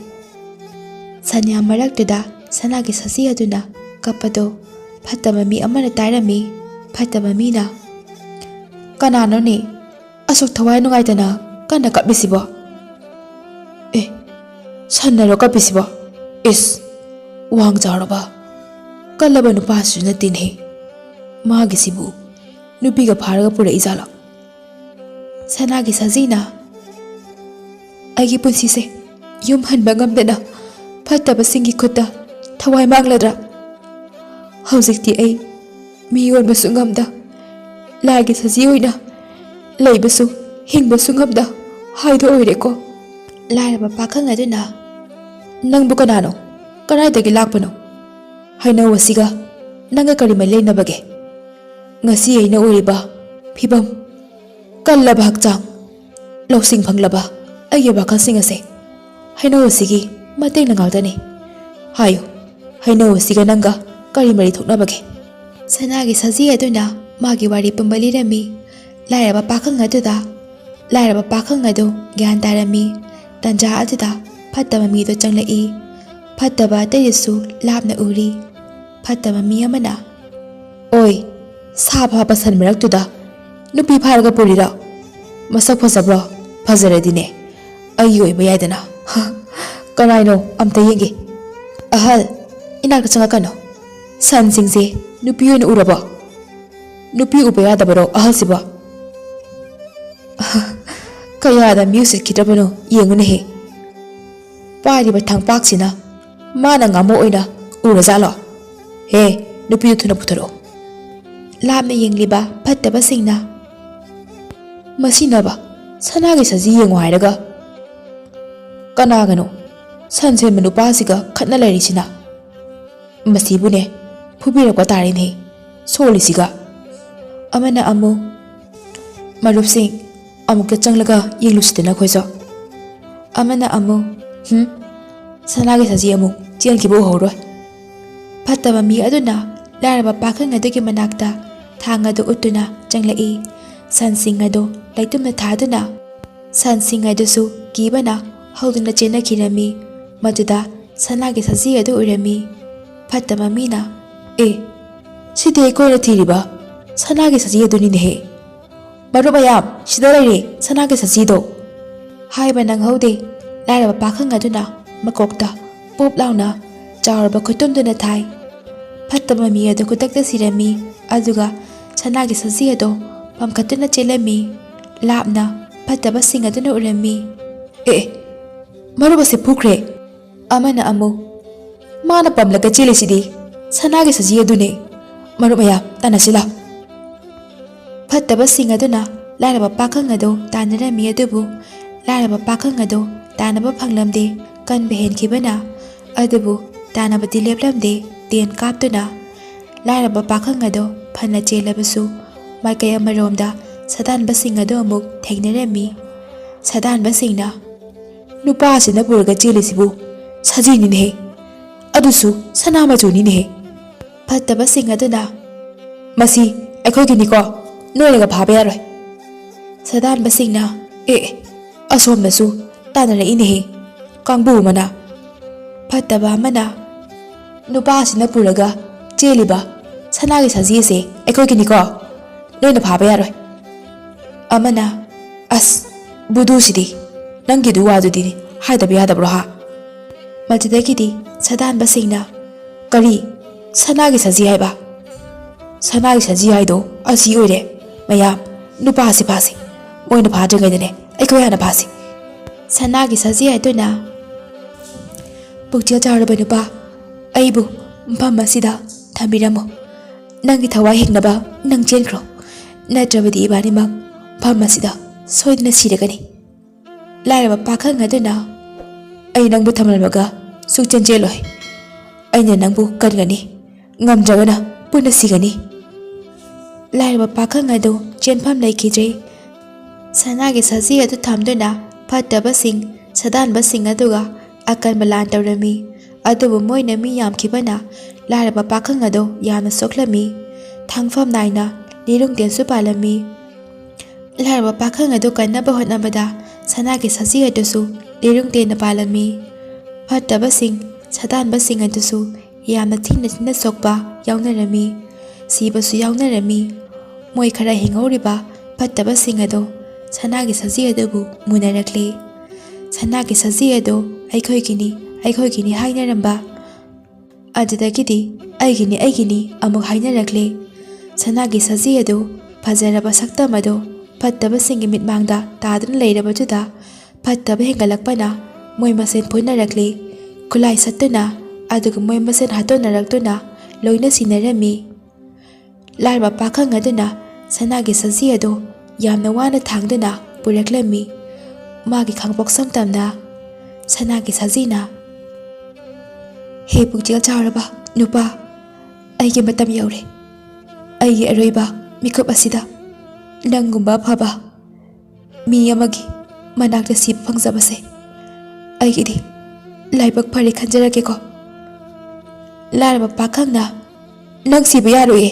ꯁꯟꯌꯥꯝ ꯃꯔꯛꯇꯨꯗ ꯁꯅꯥꯒꯤ ꯁꯖꯤ ꯑꯗꯨꯅ ꯀꯞꯄꯗꯨ ꯐꯠꯇꯕ ꯃꯤ ꯑꯃꯅ ꯇꯥꯔꯝꯃꯤ꯫ ꯐꯠꯇꯕ ꯃꯤꯅ, "ꯀꯅꯥꯅꯣꯅꯦ ꯑꯁꯨꯛ ꯊꯋꯥꯏ ꯅꯨꯡꯉꯥꯏꯇꯅ ꯀꯟꯅ ꯀꯞꯂꯤꯁꯤꯕꯣ? ꯑꯦ, ꯁꯟꯅꯔꯣ ꯀꯞꯄꯤꯁꯤꯕꯣ? ꯏꯁ, ꯋꯥꯡ ꯆꯥꯎꯔꯕ ꯀꯜꯂꯕ ꯅꯨꯄꯥꯁꯤꯁꯨ ꯅꯠꯇꯦꯅꯦ꯫ ꯃꯥꯒꯤꯁꯤꯕꯨ ꯅꯨꯄꯤꯒ ꯐꯥꯔꯒ ꯄꯨꯔꯛꯏꯖꯥꯠꯂꯣ?" ꯁꯅꯥꯒꯤ ꯁꯖꯤꯅ, "ꯑꯩꯒꯤ ꯄꯨꯟꯁꯤꯁꯦ ꯌꯨꯝ ꯍꯟꯕ ꯉꯝꯗꯅ ꯐꯠꯇꯕꯁꯤꯡꯒꯤ ꯈꯨꯠꯇ ꯊꯋꯥꯏ ꯃꯥꯡꯂꯗ꯭ꯔꯥ? ꯍꯧꯖꯤꯛꯇꯤ ꯑꯩ ꯃꯤ ꯑꯣꯟꯕꯁꯨ ꯉꯝꯗ, ꯂꯥꯏꯒꯤ ꯁꯖꯤ ꯑꯣꯏꯅ ꯂꯩꯕꯁꯨ ꯍꯤꯡꯕꯁꯨ ꯉꯝꯗ ꯍꯥꯏꯗꯣ ꯑꯣꯏꯔꯦꯀꯣ?" ꯂꯥꯏꯔꯕ ꯄꯥꯈꯪ ꯑꯗꯨꯅ, "ꯅꯪꯕꯨ ꯀꯅꯥꯅꯣ? ꯀꯗꯥꯏꯗꯒꯤ ꯂꯥꯛꯄꯅꯣ? ꯍꯩꯅꯧ ꯑꯁꯤꯒ ꯅꯪꯒ ꯀꯔꯤ ꯃꯔꯤ ꯂꯩꯅꯕꯒꯦ? ꯉꯁꯤ ꯑꯩꯅ ꯎꯔꯤꯕ ꯐꯤꯕꯝ, ꯀꯜꯂꯕ ꯍꯛꯆꯥꯡ, ꯂꯧꯁꯤꯡ ꯐꯪꯂꯕ ꯑꯩꯒꯤ ꯋꯥꯈꯜꯁꯤꯡ ꯑꯁꯦ ꯍꯩꯅꯧ ꯑꯁꯤꯒꯤ ꯃꯇꯦꯡꯅ ꯉꯥꯛꯇꯅꯤ꯫ ꯍꯥꯏꯌꯨ, ꯍꯩꯅꯧ ꯑꯁꯤꯒ ꯅꯪꯒ ꯀꯔꯤ ꯃꯔꯤ ꯊꯣꯛꯅꯕꯒꯦ?" ꯁꯅꯥꯒꯤ ꯁꯖꯤ ꯑꯗꯨꯅ ꯃꯥꯒꯤ ꯋꯥꯔꯤ ꯄꯨꯝꯕ ꯂꯤꯔꯝꯃꯤ꯫ ꯂꯥꯏꯔꯕ ꯄꯥꯈꯪ ꯑꯗꯨꯗ, ꯂꯥꯏꯔꯕ ꯄꯥꯈꯪ ꯑꯗꯨ ꯒ꯭ꯌꯥꯟ ꯇꯥꯔꯝꯃꯤ꯫ ꯇꯟꯖꯥ ꯑꯗꯨꯗ ꯐꯠꯇꯕ ꯃꯤꯗꯣ ꯆꯪꯂꯛꯏ꯫ ꯐꯠꯇꯕ ꯑꯇꯩꯗꯨꯁꯨ ꯂꯥꯞꯅ ꯎꯔꯤ꯫ ꯐꯠꯇꯕ ꯃꯤ ꯑꯃꯅ, "ꯑꯣꯏ, ꯁꯥ ꯐꯥꯕ ꯁꯟ ꯃꯔꯛꯇꯨꯗ ꯅꯨꯄꯤ ꯐꯥꯔꯒ ꯄꯨꯔꯤꯔꯣ? ꯃꯁꯛ ꯐꯖꯕ꯭ꯔꯣ? ꯐꯖꯔꯗꯤꯅꯦ, ꯑꯩꯒꯤ ꯑꯣꯏꯕ ꯌꯥꯏꯗꯅ꯫ ꯍ, ꯀꯅꯥꯅꯣ? ꯑꯝꯇ ꯌꯦꯡꯒꯦ꯫ ꯑꯍꯜ, ꯏꯅꯥꯛꯇ ꯆꯪꯉꯛꯀꯅꯨ꯫ ꯁꯟꯁꯤꯡꯁꯦ ꯅꯨꯄꯤ ꯑꯣꯏꯅ ꯎꯔꯕꯣ? ꯅꯨꯄꯤ ꯎꯕ ꯌꯥꯗꯕꯔꯣ ꯑꯍꯜꯁꯤꯕꯣ? ꯀꯌꯥꯗ ꯃꯤ ꯎꯁꯤꯠꯈꯤꯗ꯭ꯔꯕꯅꯣ ꯌꯦꯡꯉꯨꯅꯦꯍꯦ꯫ ꯄꯥꯏꯔꯤꯕ ꯊꯥꯡꯄꯥꯛꯁꯤꯅ ꯃꯥꯅ ꯉꯥꯃꯨ ꯑꯣꯏꯅ ꯎꯔꯖꯥꯠꯂꯣ? ꯍꯦ, ꯅꯨꯄꯤꯗꯨ ꯊꯨꯅ ꯄꯨꯊꯣꯔꯛꯑꯣ!" ꯂꯥꯞꯅ ꯌꯦꯡꯂꯤꯕ ꯐꯠꯇꯕꯁꯤꯡꯅ, "ꯃꯁꯤꯅꯕ ꯁꯅꯥꯒꯤ ꯁꯖꯤ ꯌꯦꯡꯉꯨ ꯍꯥꯏꯔꯒ "ꯀꯅꯥꯒꯅꯣ ꯁꯟ ꯁꯦꯟꯕ ꯅꯨꯄꯥꯁꯤꯒ ꯈꯠꯅ ꯂꯩꯔꯤꯁꯤꯅ? ꯃꯁꯤꯕꯨꯅꯦ ꯐꯨꯕꯤꯔꯛꯄ ꯇꯥꯔꯦꯅꯦ, ꯁꯣꯜꯂꯤꯁꯤꯒ!" ꯑꯃꯅ ꯑꯃꯨꯛ, "ꯃꯔꯨꯞꯁꯤꯡ, ꯑꯃꯨꯛꯇ ꯆꯪꯂꯒ ꯌꯦꯡꯂꯨꯁꯤꯗꯅ ꯑꯩꯈꯣꯏꯁꯨ"꯫ ꯑꯃꯅ ꯑꯃꯨꯛ, "ꯍꯨꯝ, ꯁꯅꯥꯒꯤ ꯁꯖꯤ ꯑꯃꯨꯛ ꯆꯦꯟꯈꯤꯕ ꯎꯍꯧꯔꯣꯏ"꯫ ꯐꯠꯇꯕ ꯃꯤ ꯑꯗꯨꯅ ꯂꯥꯏꯔꯕ ꯄꯥꯈꯪ ꯑꯗꯨꯒꯤ ꯃꯅꯥꯛꯇ ꯊꯥꯡ ꯑꯗꯨ ꯎꯠꯇꯨꯅ ꯆꯪꯂꯛꯏ꯫ ꯁꯟꯁꯤꯡ ꯑꯗꯨ ꯂꯩꯇꯨꯝꯗ ꯊꯥꯗꯨꯅ, ꯁꯟꯁꯤꯡ ꯑꯗꯨꯁꯨ ꯀꯤꯕꯅ ꯍꯧꯗꯨꯅ ꯆꯦꯟꯅꯈꯤꯔꯝꯃꯤ꯫ ꯃꯗꯨꯗ ꯁꯅꯥꯒꯤ ꯁꯖꯤ ꯑꯗꯨ ꯎꯔꯝꯃꯤ꯫ ꯐꯠꯇꯕ ꯃꯤꯅ, "ꯑꯦ, ꯁꯤꯗꯤ ꯑꯩꯈꯣꯏꯅ ꯊꯤꯔꯤꯕ ꯁꯅꯥꯒꯤ ꯁꯖꯤ ꯑꯗꯨꯅꯤꯅꯦꯍꯦ! ꯃꯔꯨꯞ ꯃꯌꯥꯝ, ꯁꯤꯗ ꯂꯩꯔꯦ ꯁꯅꯥꯒꯤ ꯁꯖꯤꯗꯣ!" ꯍꯥꯏꯕ ꯅꯪꯍꯧꯗꯦ꯫ ꯂꯥꯏꯔꯕ ꯄꯥꯈꯪ ꯑꯗꯨꯅ ꯃꯀꯣꯛꯇ ꯄꯣꯞ ꯂꯥꯎꯅ ꯆꯥꯎꯔꯕ ꯈꯨꯇꯨꯝꯗꯨꯅ ꯊꯥꯏ꯫ ꯐꯠꯇꯕ ꯃꯤ ꯑꯗꯨ ꯈꯨꯗꯛꯇ ꯁꯤꯔꯝꯃꯤ, ꯑꯗꯨꯒ ꯁꯅꯥꯒꯤ ꯁꯖꯤ ꯑꯗꯨ ꯄꯝꯈꯠꯇꯨꯅ ꯆꯦꯜꯂꯝꯃꯤ꯫ ꯂꯥꯞꯅ ꯐꯠꯇꯕꯁꯤꯡ ꯑꯗꯨꯅ ꯎꯔꯝꯃꯤ꯫ "ꯑꯦ, ꯃꯔꯨꯞ ꯑꯁꯤ ꯐꯨꯈ꯭ꯔꯦ!" ꯑꯃꯅ ꯑꯃꯨꯛ, "ꯃꯥꯅ ꯄꯝꯂꯒ ꯆꯦꯜꯂꯤꯁꯤꯗꯤ ꯁꯅꯥꯒꯤ ꯁꯖꯤ ꯑꯗꯨꯅꯦ꯫ ꯃꯔꯨꯞ ꯃꯌꯥꯝ, ꯇꯥꯟꯅꯁꯤ ꯂꯥꯎ!" ꯐꯠꯇꯕꯁꯤꯡ ꯑꯗꯨꯅ ꯂꯥꯏꯔꯕ ꯄꯥꯈꯪ ꯑꯗꯨ ꯇꯥꯟꯅꯔꯝꯃꯤ, ꯑꯗꯨꯕꯨ ꯂꯥꯏꯔꯕ ꯄꯥꯈꯪ ꯑꯗꯨ ꯇꯥꯟꯅꯕ ꯐꯪꯂꯝꯗꯦ꯫ ꯀꯟꯕ ꯍꯦꯟꯈꯤꯕꯅ, ꯑꯗꯨꯕꯨ ꯇꯥꯟꯅꯕꯗꯤ ꯂꯦꯞꯂꯝꯗꯦ꯫ ꯇꯦꯟ ꯀꯥꯞꯇꯨꯅ ꯂꯥꯏꯔꯕ ꯄꯥꯈꯪ ꯑꯗꯨ ꯐꯅ ꯆꯦꯜꯂꯕꯁꯨ, ꯃꯥꯏꯀꯩ ꯑꯃꯔꯣꯝꯗ ꯁꯥꯗꯥꯟꯕꯁꯤꯡ ꯑꯗꯨ ꯑꯃꯨꯛ ꯊꯦꯡꯅꯔꯝꯃꯤ꯫ ꯁꯥꯗꯥꯟꯕꯁꯤꯡꯅ, "ꯅꯨꯄꯥ ꯑꯁꯤꯅ ꯄꯨꯔꯒ ꯆꯦꯜꯂꯤꯁꯤꯕꯨ ꯁꯖꯤꯅꯤꯅꯦꯍꯦ, ꯑꯗꯨꯁꯨ ꯁꯅꯥ ꯃꯆꯨꯅꯤꯅꯦꯍꯦ!" ꯐꯠꯇꯕꯁꯤꯡ ꯑꯗꯨꯅ, "ꯃꯁꯤ ꯑꯩꯈꯣꯏꯒꯤꯅꯤꯀꯣ, ꯅꯣꯏꯅꯒ ꯐꯥꯕ ꯌꯥꯔꯣꯏ!" ꯁꯥꯗꯥꯟꯕꯁꯤꯡꯅ, "ꯑꯦ, ꯑꯁꯣꯝꯗꯁꯨ ꯇꯥꯟꯅꯔꯛꯏꯅꯦꯍꯦ, ꯀꯥꯡꯕꯨ ꯑꯃꯅ!" ꯐꯠꯇꯕ ꯑꯃꯅ, "ꯅꯨꯄꯥ ꯑꯁꯤꯅ ꯄꯨꯔꯒ ꯆꯦꯜꯂꯤꯕ ꯁꯅꯥꯒꯤ ꯁꯖꯤ ꯑꯁꯦ ꯑꯩꯈꯣꯏꯒꯤꯅꯤꯀꯣ, ꯅꯣꯏꯅ ꯐꯥꯕ ꯌꯥꯔꯣꯏ!" ꯑꯃꯅ, "ꯑꯁ, ꯕꯨꯗꯨꯁꯤꯗꯤ, ꯅꯪꯒꯤꯗꯨ ꯋꯥꯗꯨꯗꯤ ꯍꯥꯏꯗꯕ ꯌꯥꯗꯕ꯭ꯔꯣ, ꯍꯥ?" ꯃꯗꯨꯗꯒꯤꯗꯤ ꯁꯥꯗꯥꯟꯕꯁꯤꯡꯅ, "ꯀꯔꯤ? ꯁꯅꯥꯒꯤ ꯁꯖꯤ ꯍꯥꯏꯕ? ꯁꯅꯥꯒꯤ ꯁꯖꯤ ꯍꯥꯏꯗꯣ ꯑꯁꯤ ꯑꯣꯏꯔꯦ꯫ ꯃꯌꯥꯝ, ꯅꯨꯄꯥ ꯑꯁꯤ ꯐꯥꯁꯤ꯫ ꯃꯣꯏꯅ ꯐꯥꯗ꯭ꯔꯤꯉꯩꯗꯅꯦ ꯑꯩꯈꯣꯏ ꯍꯥꯟꯅ ꯐꯥꯁꯤ!" ꯁꯅꯥꯒꯤ ꯁꯖꯤ ꯑꯗꯨꯅ, "ꯄꯨꯛꯆꯦꯜ ꯆꯥꯎꯔꯕ ꯅꯨꯄꯥ, ꯑꯩꯕꯨ ꯃꯐꯝ ꯑꯁꯤꯗ ꯊꯝꯕꯤꯔꯝꯃꯨ꯫ ꯅꯪꯒꯤ ꯊꯋꯥꯏ ꯍꯤꯡꯅꯕ ꯅꯪ ꯆꯦꯟꯈ꯭ꯔꯣ, ꯅꯠꯇ꯭ꯔꯕꯗꯤ ꯏꯕꯥꯅꯤꯃꯛ ꯃꯐꯝ ꯑꯁꯤꯗ ꯁꯣꯏꯗꯅ ꯁꯤꯔꯒꯅꯤ!" ꯂꯥꯏꯔꯕ ꯄꯥꯈꯪ ꯑꯗꯨꯅ, ꯑꯩ ꯅꯪꯕꯨ ꯊꯝꯂꯝꯂꯒ ꯁꯨꯛꯆꯦꯟ ꯆꯦꯜꯂꯣꯏ꯫ ꯑꯩꯅ ꯅꯪꯕꯨ ꯀꯟꯒꯅꯤ, ꯉꯝꯗ꯭ꯔꯒꯅ ꯄꯨꯟꯅ ꯁꯤꯒꯅꯤ꯫ ꯂꯥꯏꯔꯕ ꯄꯥꯈꯪ ꯑꯗꯨ ꯆꯦꯟꯐꯝ ꯂꯩꯈꯤꯗ꯭ꯔꯦ꯫ ꯁꯅꯥꯒꯤ ꯁꯖꯤ ꯑꯗꯨ ꯊꯝꯗꯨꯅ ꯐꯠꯇꯕꯁꯤꯡ, ꯁꯥꯗꯥꯟꯕꯁꯤꯡ ꯑꯗꯨꯒ ꯑꯀꯟꯕ ꯂꯥꯟ ꯇꯧꯔꯝꯃꯤ꯫ ꯑꯗꯨꯕꯨ ꯃꯣꯏꯅ ꯃꯤ ꯌꯥꯝꯈꯤꯕꯅ ꯂꯥꯏꯔꯕ ꯄꯥꯈꯪ ꯑꯗꯨ ꯌꯥꯝꯅ ꯁꯣꯛꯂꯝꯃꯤ꯫ ꯊꯥꯡꯐꯝ ꯅꯥꯏꯅ ꯂꯤꯔꯨꯡ ꯇꯦꯟꯁꯨ ꯄꯥꯜꯂꯝꯃꯤ꯫ ꯂꯥꯏꯔꯕ ꯄꯥꯈꯪ ꯑꯗꯨ ꯀꯟꯅꯕ ꯍꯣꯠꯅꯕꯗ ꯁꯅꯥꯒꯤ ꯁꯖꯤ ꯑꯗꯨꯁꯨ ꯂꯤꯔꯨꯡ ꯇꯦꯟꯅ ꯄꯥꯜꯂꯝꯃꯤ꯫ ꯐꯠꯇꯕꯁꯤꯡ, ꯁꯥꯗꯥꯟꯕꯁꯤꯡ ꯑꯗꯨꯁꯨ ꯌꯥꯝꯅ ꯊꯤꯅ ꯊꯤꯅ ꯁꯣꯛꯄ ꯌꯥꯎꯅꯔꯝꯃꯤ꯫ ꯁꯤꯕꯁꯨ ꯌꯥꯎꯅꯔꯝꯃꯤ꯫ ꯃꯣꯏ ꯈꯔ ꯍꯤꯡꯍꯧꯔꯤꯕ ꯐꯠꯇꯕꯁꯤꯡ ꯑꯗꯣ ꯁꯅꯥꯒꯤ ꯁꯖꯤ ꯑꯗꯨꯕꯨ ꯃꯨꯟꯅꯔꯛꯂꯦ꯫ ꯁꯅꯥꯒꯤ ꯁꯖꯤ ꯑꯗꯣ "ꯑꯩꯈꯣꯏꯒꯤꯅꯤ, ꯑꯩꯈꯣꯏꯒꯤꯅꯤ" ꯍꯥꯏꯅꯔꯝꯕ ꯑꯗꯨꯗꯒꯤꯗꯤ "ꯑꯩꯒꯤꯅꯤ, ꯑꯩꯒꯤꯅꯤ" ꯑꯃꯨꯛ ꯍꯥꯏꯅꯔꯛꯂꯦ꯫ ꯁꯅꯥꯒꯤ ꯁꯖꯤ ꯑꯗꯨ ꯐꯖꯔꯕ ꯁꯛꯇꯝ ꯑꯗꯨ ꯐꯠꯇꯕꯁꯤꯡꯒꯤ ꯃꯤꯠꯃꯥꯡꯗ ꯇꯥꯗꯨꯅ ꯂꯩꯔꯕꯗꯨꯗ ꯐꯠꯇꯕ ꯍꯦꯟꯒꯠꯂꯛꯄꯅ ꯃꯣꯏ ꯃꯁꯦꯟ ꯐꯨꯅꯔꯛꯂꯤ꯫ ꯈꯨꯠꯂꯥꯏ ꯁꯠꯇꯨꯅ ꯑꯗꯨꯒ ꯃꯣꯏ ꯃꯁꯦꯟ ꯍꯥꯠꯇꯣꯛꯅꯔꯛꯇꯨꯅ ꯂꯣꯏꯅ ꯁꯤꯅꯔꯝꯃꯤ꯫ ꯂꯥꯏꯔꯕ ꯄꯥꯈꯪ ꯑꯗꯨꯅ ꯁꯅꯥꯒꯤ ꯁꯖꯤ ꯑꯗꯨ ꯌꯥꯝꯅ ꯋꯥꯅ ꯊꯥꯡꯗꯨꯅ ꯄꯨꯔꯛꯂꯝꯃꯤ꯫ ꯃꯥꯒꯤ ꯈꯥꯡꯄꯣꯛꯁꯝ ꯇꯝꯅ ꯁꯅꯥꯒꯤ ꯁꯖꯤꯅ, "ꯍꯦ ꯄꯨꯛꯆꯦꯜ ꯆꯥꯎꯔꯕ ꯅꯨꯄꯥ, ꯑꯩꯒꯤ ꯃꯇꯝ ꯌꯧꯔꯦ꯫ ꯑꯩꯒꯤ ꯑꯔꯣꯏꯕ ꯃꯤꯀꯨꯞ ꯑꯁꯤꯗ ꯅꯪꯒꯨꯝꯕ ꯑꯐꯕ ꯃꯤ ꯑꯃꯒꯤ ꯃꯅꯥꯛꯇ ꯁꯤꯕ ꯐꯪꯖꯕꯁꯦ ꯑꯩꯒꯤꯗꯤ ꯂꯥꯏꯕꯛ ꯐꯔꯦ ꯈꯟꯖꯔꯒꯦꯀꯣ꯫" ꯂꯥꯏꯔꯕ ꯄꯥꯈꯪꯅ, "ꯅꯪ ꯁꯤꯕ ꯌꯥꯔꯣꯏꯌꯦ,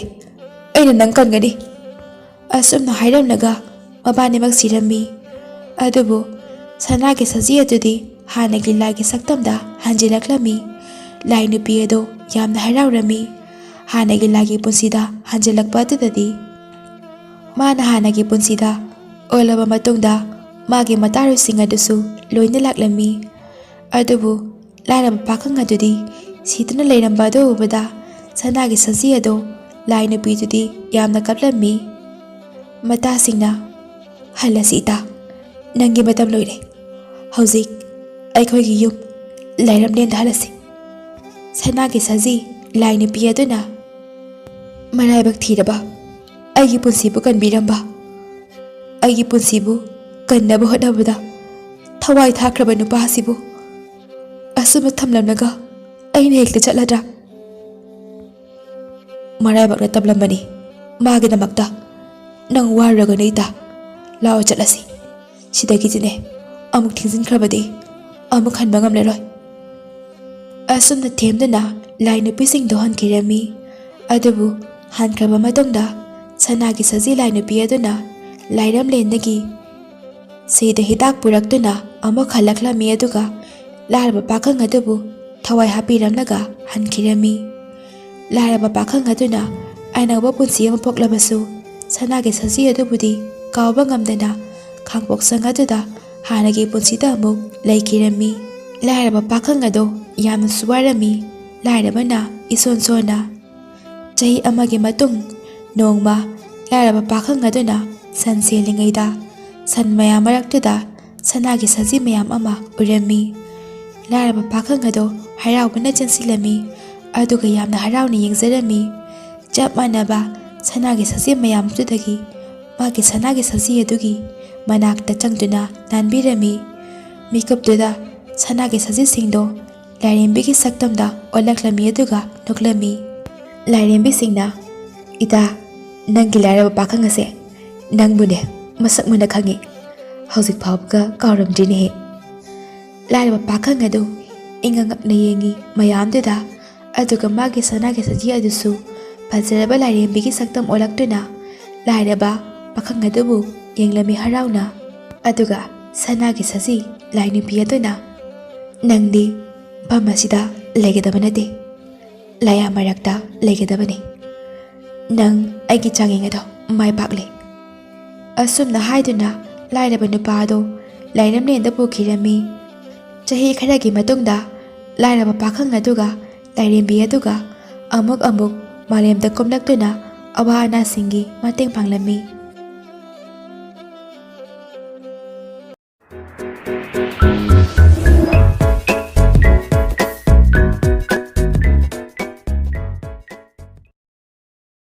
ꯑꯩꯅ ꯅꯪ ꯀꯟꯒꯅꯤ꯫" ꯑꯁꯨꯝꯅ ꯍꯥꯏꯔꯝꯂꯒ ꯃꯕꯥꯅꯤꯃꯛ ꯁꯤꯔꯝꯃꯤ꯫ ꯑꯗꯨꯕꯨ ꯁꯅꯥꯒꯤ ꯁꯖꯤ ꯑꯗꯨꯗꯤ ꯍꯥꯟꯅꯒꯤ ꯂꯥꯏꯒꯤ ꯁꯛꯇꯝꯗ ꯍꯟꯖꯤꯜꯂꯛꯂꯝꯃꯤ꯫ ꯂꯥꯏ ꯅꯨꯄꯤ ꯑꯗꯣ ꯌꯥꯝꯅ ꯍꯔꯥꯎꯔꯝꯃꯤ꯫ ꯍꯥꯟꯅꯒꯤ ꯂꯥꯏꯒꯤ ꯄꯨꯟꯁꯤꯗ ꯍꯟꯖꯤꯜꯂꯛꯄ ꯑꯗꯨꯗꯗꯤ ꯃꯥꯅ ꯍꯥꯟꯅꯒꯤ ꯄꯨꯟꯁꯤꯗ ꯑꯣꯜꯂꯕ ꯃꯇꯨꯡꯗ ꯃꯥꯒꯤ ꯃꯇꯥꯔꯣꯏꯁꯤꯡ ꯑꯗꯨꯁꯨ ꯂꯣꯏꯅ ꯂꯥꯛꯂꯝꯃꯤ꯫ ꯑꯗꯨꯕꯨ ꯂꯥꯏꯔꯕ ꯄꯥꯈꯪ ꯑꯗꯨꯗꯤ ꯁꯤꯗꯨꯅ ꯂꯩꯔꯝꯕ ꯑꯗꯨ ꯎꯕꯗ ꯁꯅꯥꯒꯤ ꯁꯖꯤ ꯑꯗꯣ ꯂꯥꯏ ꯅꯨꯄꯤꯗꯨꯗꯤ ꯌꯥꯝꯅ ꯀꯞꯂꯝꯃꯤ꯫ ꯃꯇꯥꯁꯤꯡꯅ, "ꯍꯜꯂꯁꯤ ꯏꯇꯥ, ꯅꯪꯒꯤ ꯃꯇꯝ ꯂꯣꯏꯔꯦ꯫ ꯍꯧꯖꯤꯛ ꯑꯩꯈꯣꯏꯒꯤ ꯌꯨꯝ ꯂꯥꯏꯔꯝꯂꯦꯟꯗ ꯍꯜꯂꯁꯤ꯫" ꯁꯅꯥꯒꯤ ꯁꯖꯤ ꯂꯥꯏ ꯅꯨꯄꯤ ꯑꯗꯨꯅ, "ꯃꯔꯥꯏꯕꯛ ꯊꯤꯔꯕ ꯑꯩꯒꯤ ꯄꯨꯟꯁꯤꯕꯨ ꯀꯟꯕꯤꯔꯝꯕ, ꯑꯩꯒꯤ ꯄꯨꯟꯁꯤꯕꯨ ꯀꯟꯅꯕ ꯍꯣꯠꯅꯕꯗ ꯊꯋꯥꯏ ꯊꯥꯈ꯭ꯔꯕ ꯅꯨꯄꯥ ꯑꯁꯤꯕꯨ ꯑꯁꯨꯝꯅ ꯊꯝꯂꯝꯂꯒ ꯑꯩꯅ ꯍꯦꯛꯇ ꯆꯠꯂꯗ꯭ꯔꯥ? ꯃꯔꯥꯏꯕꯛꯅ ꯇꯝꯂꯝꯕꯅꯤ ꯃꯥꯒꯤꯗꯃꯛꯇ꯫ ꯅꯪ ꯋꯥꯔꯨꯔꯒꯅꯨ ꯏꯇꯥ, ꯂꯥꯛꯑꯣ ꯆꯠꯂꯁꯤ꯫ ꯁꯤꯗꯒꯤꯗꯤꯅꯦ ꯑꯃꯨꯛ ꯊꯦꯡꯖꯤꯟꯈ꯭ꯔꯕꯗꯤ ꯑꯃꯨꯛ ꯍꯟꯕ ꯉꯝꯂꯔꯣꯏ꯫ ꯑꯁꯨꯝꯅ ꯊꯦꯝꯗꯨꯅ ꯂꯥꯏ ꯅꯨꯄꯤꯁꯤꯡꯗꯣ ꯍꯟꯈꯤꯔꯝꯃꯤ꯫ ꯑꯗꯨꯕꯨ ꯍꯟꯈ꯭ꯔꯕ ꯃꯇꯨꯡꯗ ꯁꯅꯥꯒꯤ ꯁꯖꯤ ꯂꯥꯏ ꯅꯨꯄꯤ ꯑꯗꯨꯅ ꯂꯥꯏꯔꯝꯂꯦꯟꯗꯒꯤ ꯁꯤꯗ ꯍꯤꯗꯥꯛ ꯄꯨꯔꯛꯇꯨꯅ ꯑꯃꯨꯛ ꯍꯜꯂꯛꯂꯝꯃꯤ꯫ ꯑꯗꯨꯒ ꯂꯥꯏꯔꯕ ꯄꯥꯈꯪ ꯑꯗꯨꯕꯨ ꯊꯋꯥꯏ ꯍꯥꯞꯄꯤꯔꯝꯂꯒ ꯍꯟꯈꯤꯔꯝꯃꯤ꯫ ꯂꯥꯏꯔꯕ ꯄꯥꯈꯪ ꯑꯗꯨꯅ ꯑꯅꯧꯕ ꯄꯨꯟꯁꯤ ꯑꯃ ꯄꯣꯛꯂꯕꯁꯨ ꯁꯅꯥꯒꯤ ꯁꯖꯤ ꯑꯗꯨꯕꯨꯗꯤ ꯀꯥꯎꯕ ꯉꯝꯗꯅ ꯈꯥꯡꯄꯣꯛꯁꯪ ꯑꯗꯨꯗ ꯍꯥꯟꯅꯒꯤ ꯄꯨꯟꯁꯤꯗ ꯑꯃꯨꯛ ꯂꯩꯈꯤꯔꯝꯃꯤ꯫ ꯂꯥꯏꯔꯕ ꯄꯥꯈꯪ ꯑꯗꯣ ꯌꯥꯝꯅꯁꯨ ꯋꯥꯔꯝꯃꯤ꯫ ꯂꯥꯏꯔꯕꯅ ꯏꯁꯣꯟ ꯁꯣꯟꯅ ꯆꯍꯤ ꯑꯃꯒꯤ ꯃꯇꯨꯡ ꯅꯣꯡꯃ ꯂꯥꯏꯔꯕ ꯄꯥꯈꯪ ꯑꯗꯨꯅ ꯁꯟ ꯁꯦꯜꯂꯤꯉꯩꯗ ꯁꯟ ꯃꯌꯥꯝ ꯃꯔꯛꯇꯨꯗ ꯁꯅꯥꯒꯤ ꯁꯖꯤ ꯃꯌꯥꯝ ꯑꯃ ꯎꯔꯝꯃꯤ꯫ ꯂꯥꯏꯔꯕ ꯄꯥꯈꯪ ꯑꯗꯣ ꯍꯔꯥꯎꯕꯅ ꯆꯦꯟꯁꯤꯜꯂꯝꯃꯤ, ꯑꯗꯨꯒ ꯌꯥꯝꯅ ꯍꯔꯥꯎꯅ ꯌꯦꯡꯖꯔꯝꯃꯤ꯫ ꯆꯞ ꯃꯥꯟꯅꯕ ꯁꯅꯥꯒꯤ ꯁꯖꯤ ꯃꯌꯥꯝꯗꯨꯗꯒꯤ ꯃꯥꯒꯤ ꯁꯅꯥꯒꯤ ꯁꯖꯤ ꯑꯗꯨꯒꯤ ꯃꯅꯥꯛꯇ ꯆꯪꯗꯨꯅ ꯅꯥꯟꯕꯤꯔꯝꯃꯤ꯫ ꯃꯤꯀꯨꯞꯇꯨꯗ ꯁꯅꯥꯒꯤ ꯁꯖꯤꯁꯤꯡꯗꯣ ꯂꯥꯏꯔꯦꯝꯕꯤꯒꯤ ꯁꯛꯇꯝꯗ ꯑꯣꯜꯂꯛꯂꯝꯃꯤ ꯑꯗꯨꯒ ꯅꯣꯛꯂꯝꯃꯤ꯫ ꯂꯥꯏꯔꯦꯝꯕꯤꯁꯤꯡꯅ, "ꯏꯇꯥ, ꯅꯪꯒꯤ ꯂꯥꯏꯔꯕ ꯄꯥꯈꯪ ꯑꯁꯦ ꯅꯪꯕꯨꯅꯦ ꯃꯁꯛ ꯃꯨꯟꯅ ꯈꯪꯉꯤ꯫ ꯍꯧꯖꯤꯛ ꯐꯥꯎꯕꯒ ꯀꯥꯎꯔꯝꯗ꯭ꯔꯤꯅꯦꯍꯦ꯫" ꯂꯥꯏꯔꯕ ꯄꯥꯈꯪ ꯑꯗꯨ ꯏꯉꯛ ꯉꯛꯅ ꯌꯦꯡꯉꯤ ꯃꯌꯥꯝꯗꯨꯗ꯫ ꯑꯗꯨꯒ ꯃꯥꯒꯤ ꯁꯅꯥꯒꯤ ꯁꯖꯤ ꯑꯗꯨꯁꯨ ꯐꯖꯔꯕ ꯂꯥꯏꯔꯦꯝꯕꯤꯒꯤ ꯁꯛꯇꯝ ꯑꯣꯜꯂꯛꯇꯨꯅ ꯂꯥꯏꯔꯕ ꯄꯥꯈꯪ ꯑꯗꯨꯕꯨ ꯌꯦꯡꯂꯝꯃꯤ ꯍꯔꯥꯎꯅ꯫ ꯑꯗꯨꯒ ꯁꯅꯥꯒꯤ ꯁꯖꯤ ꯂꯥꯏ ꯅꯨꯄꯤ ꯑꯗꯨꯅ, "ꯅꯪꯗꯤ ꯃꯐꯝ ꯑꯁꯤꯗ ꯂꯩꯒꯗꯕ ꯅꯠꯇꯦ, ꯂꯥꯏꯌꯥ ꯃꯔꯛꯇ ꯂꯩꯒꯗꯕꯅꯤ꯫ ꯅꯪ ꯑꯩꯒꯤ ꯆꯥꯡꯌꯦꯡ ꯑꯗꯣ ꯃꯥꯏ ꯄꯥꯛꯂꯦ꯫" ꯑꯁꯨꯝꯅ ꯍꯥꯏꯗꯨꯅ ꯂꯥꯏꯔꯕ ꯅꯨꯄꯥ ꯑꯗꯨ ꯂꯥꯏꯔꯝꯂꯦꯟꯗ ꯄꯨꯈꯤꯔꯝꯃꯤ꯫ ꯆꯍꯤ ꯈꯔꯒꯤ ꯃꯇꯨꯡꯗ ꯂꯥꯏꯔꯕ ꯄꯥꯈꯪ ꯑꯗꯨꯒ ꯂꯥꯏꯔꯦꯝꯕꯤ ꯑꯗꯨꯒ ꯑꯃꯨꯛ ꯑꯃꯨꯛ ꯃꯥꯂꯦꯝꯗ ꯀꯨꯝꯂꯛꯇꯨꯅ ꯑꯋꯥ ꯑꯅꯥꯁꯤꯡꯒꯤ ꯃꯇꯦꯡ ꯄꯥꯡꯂꯝꯃꯤ꯫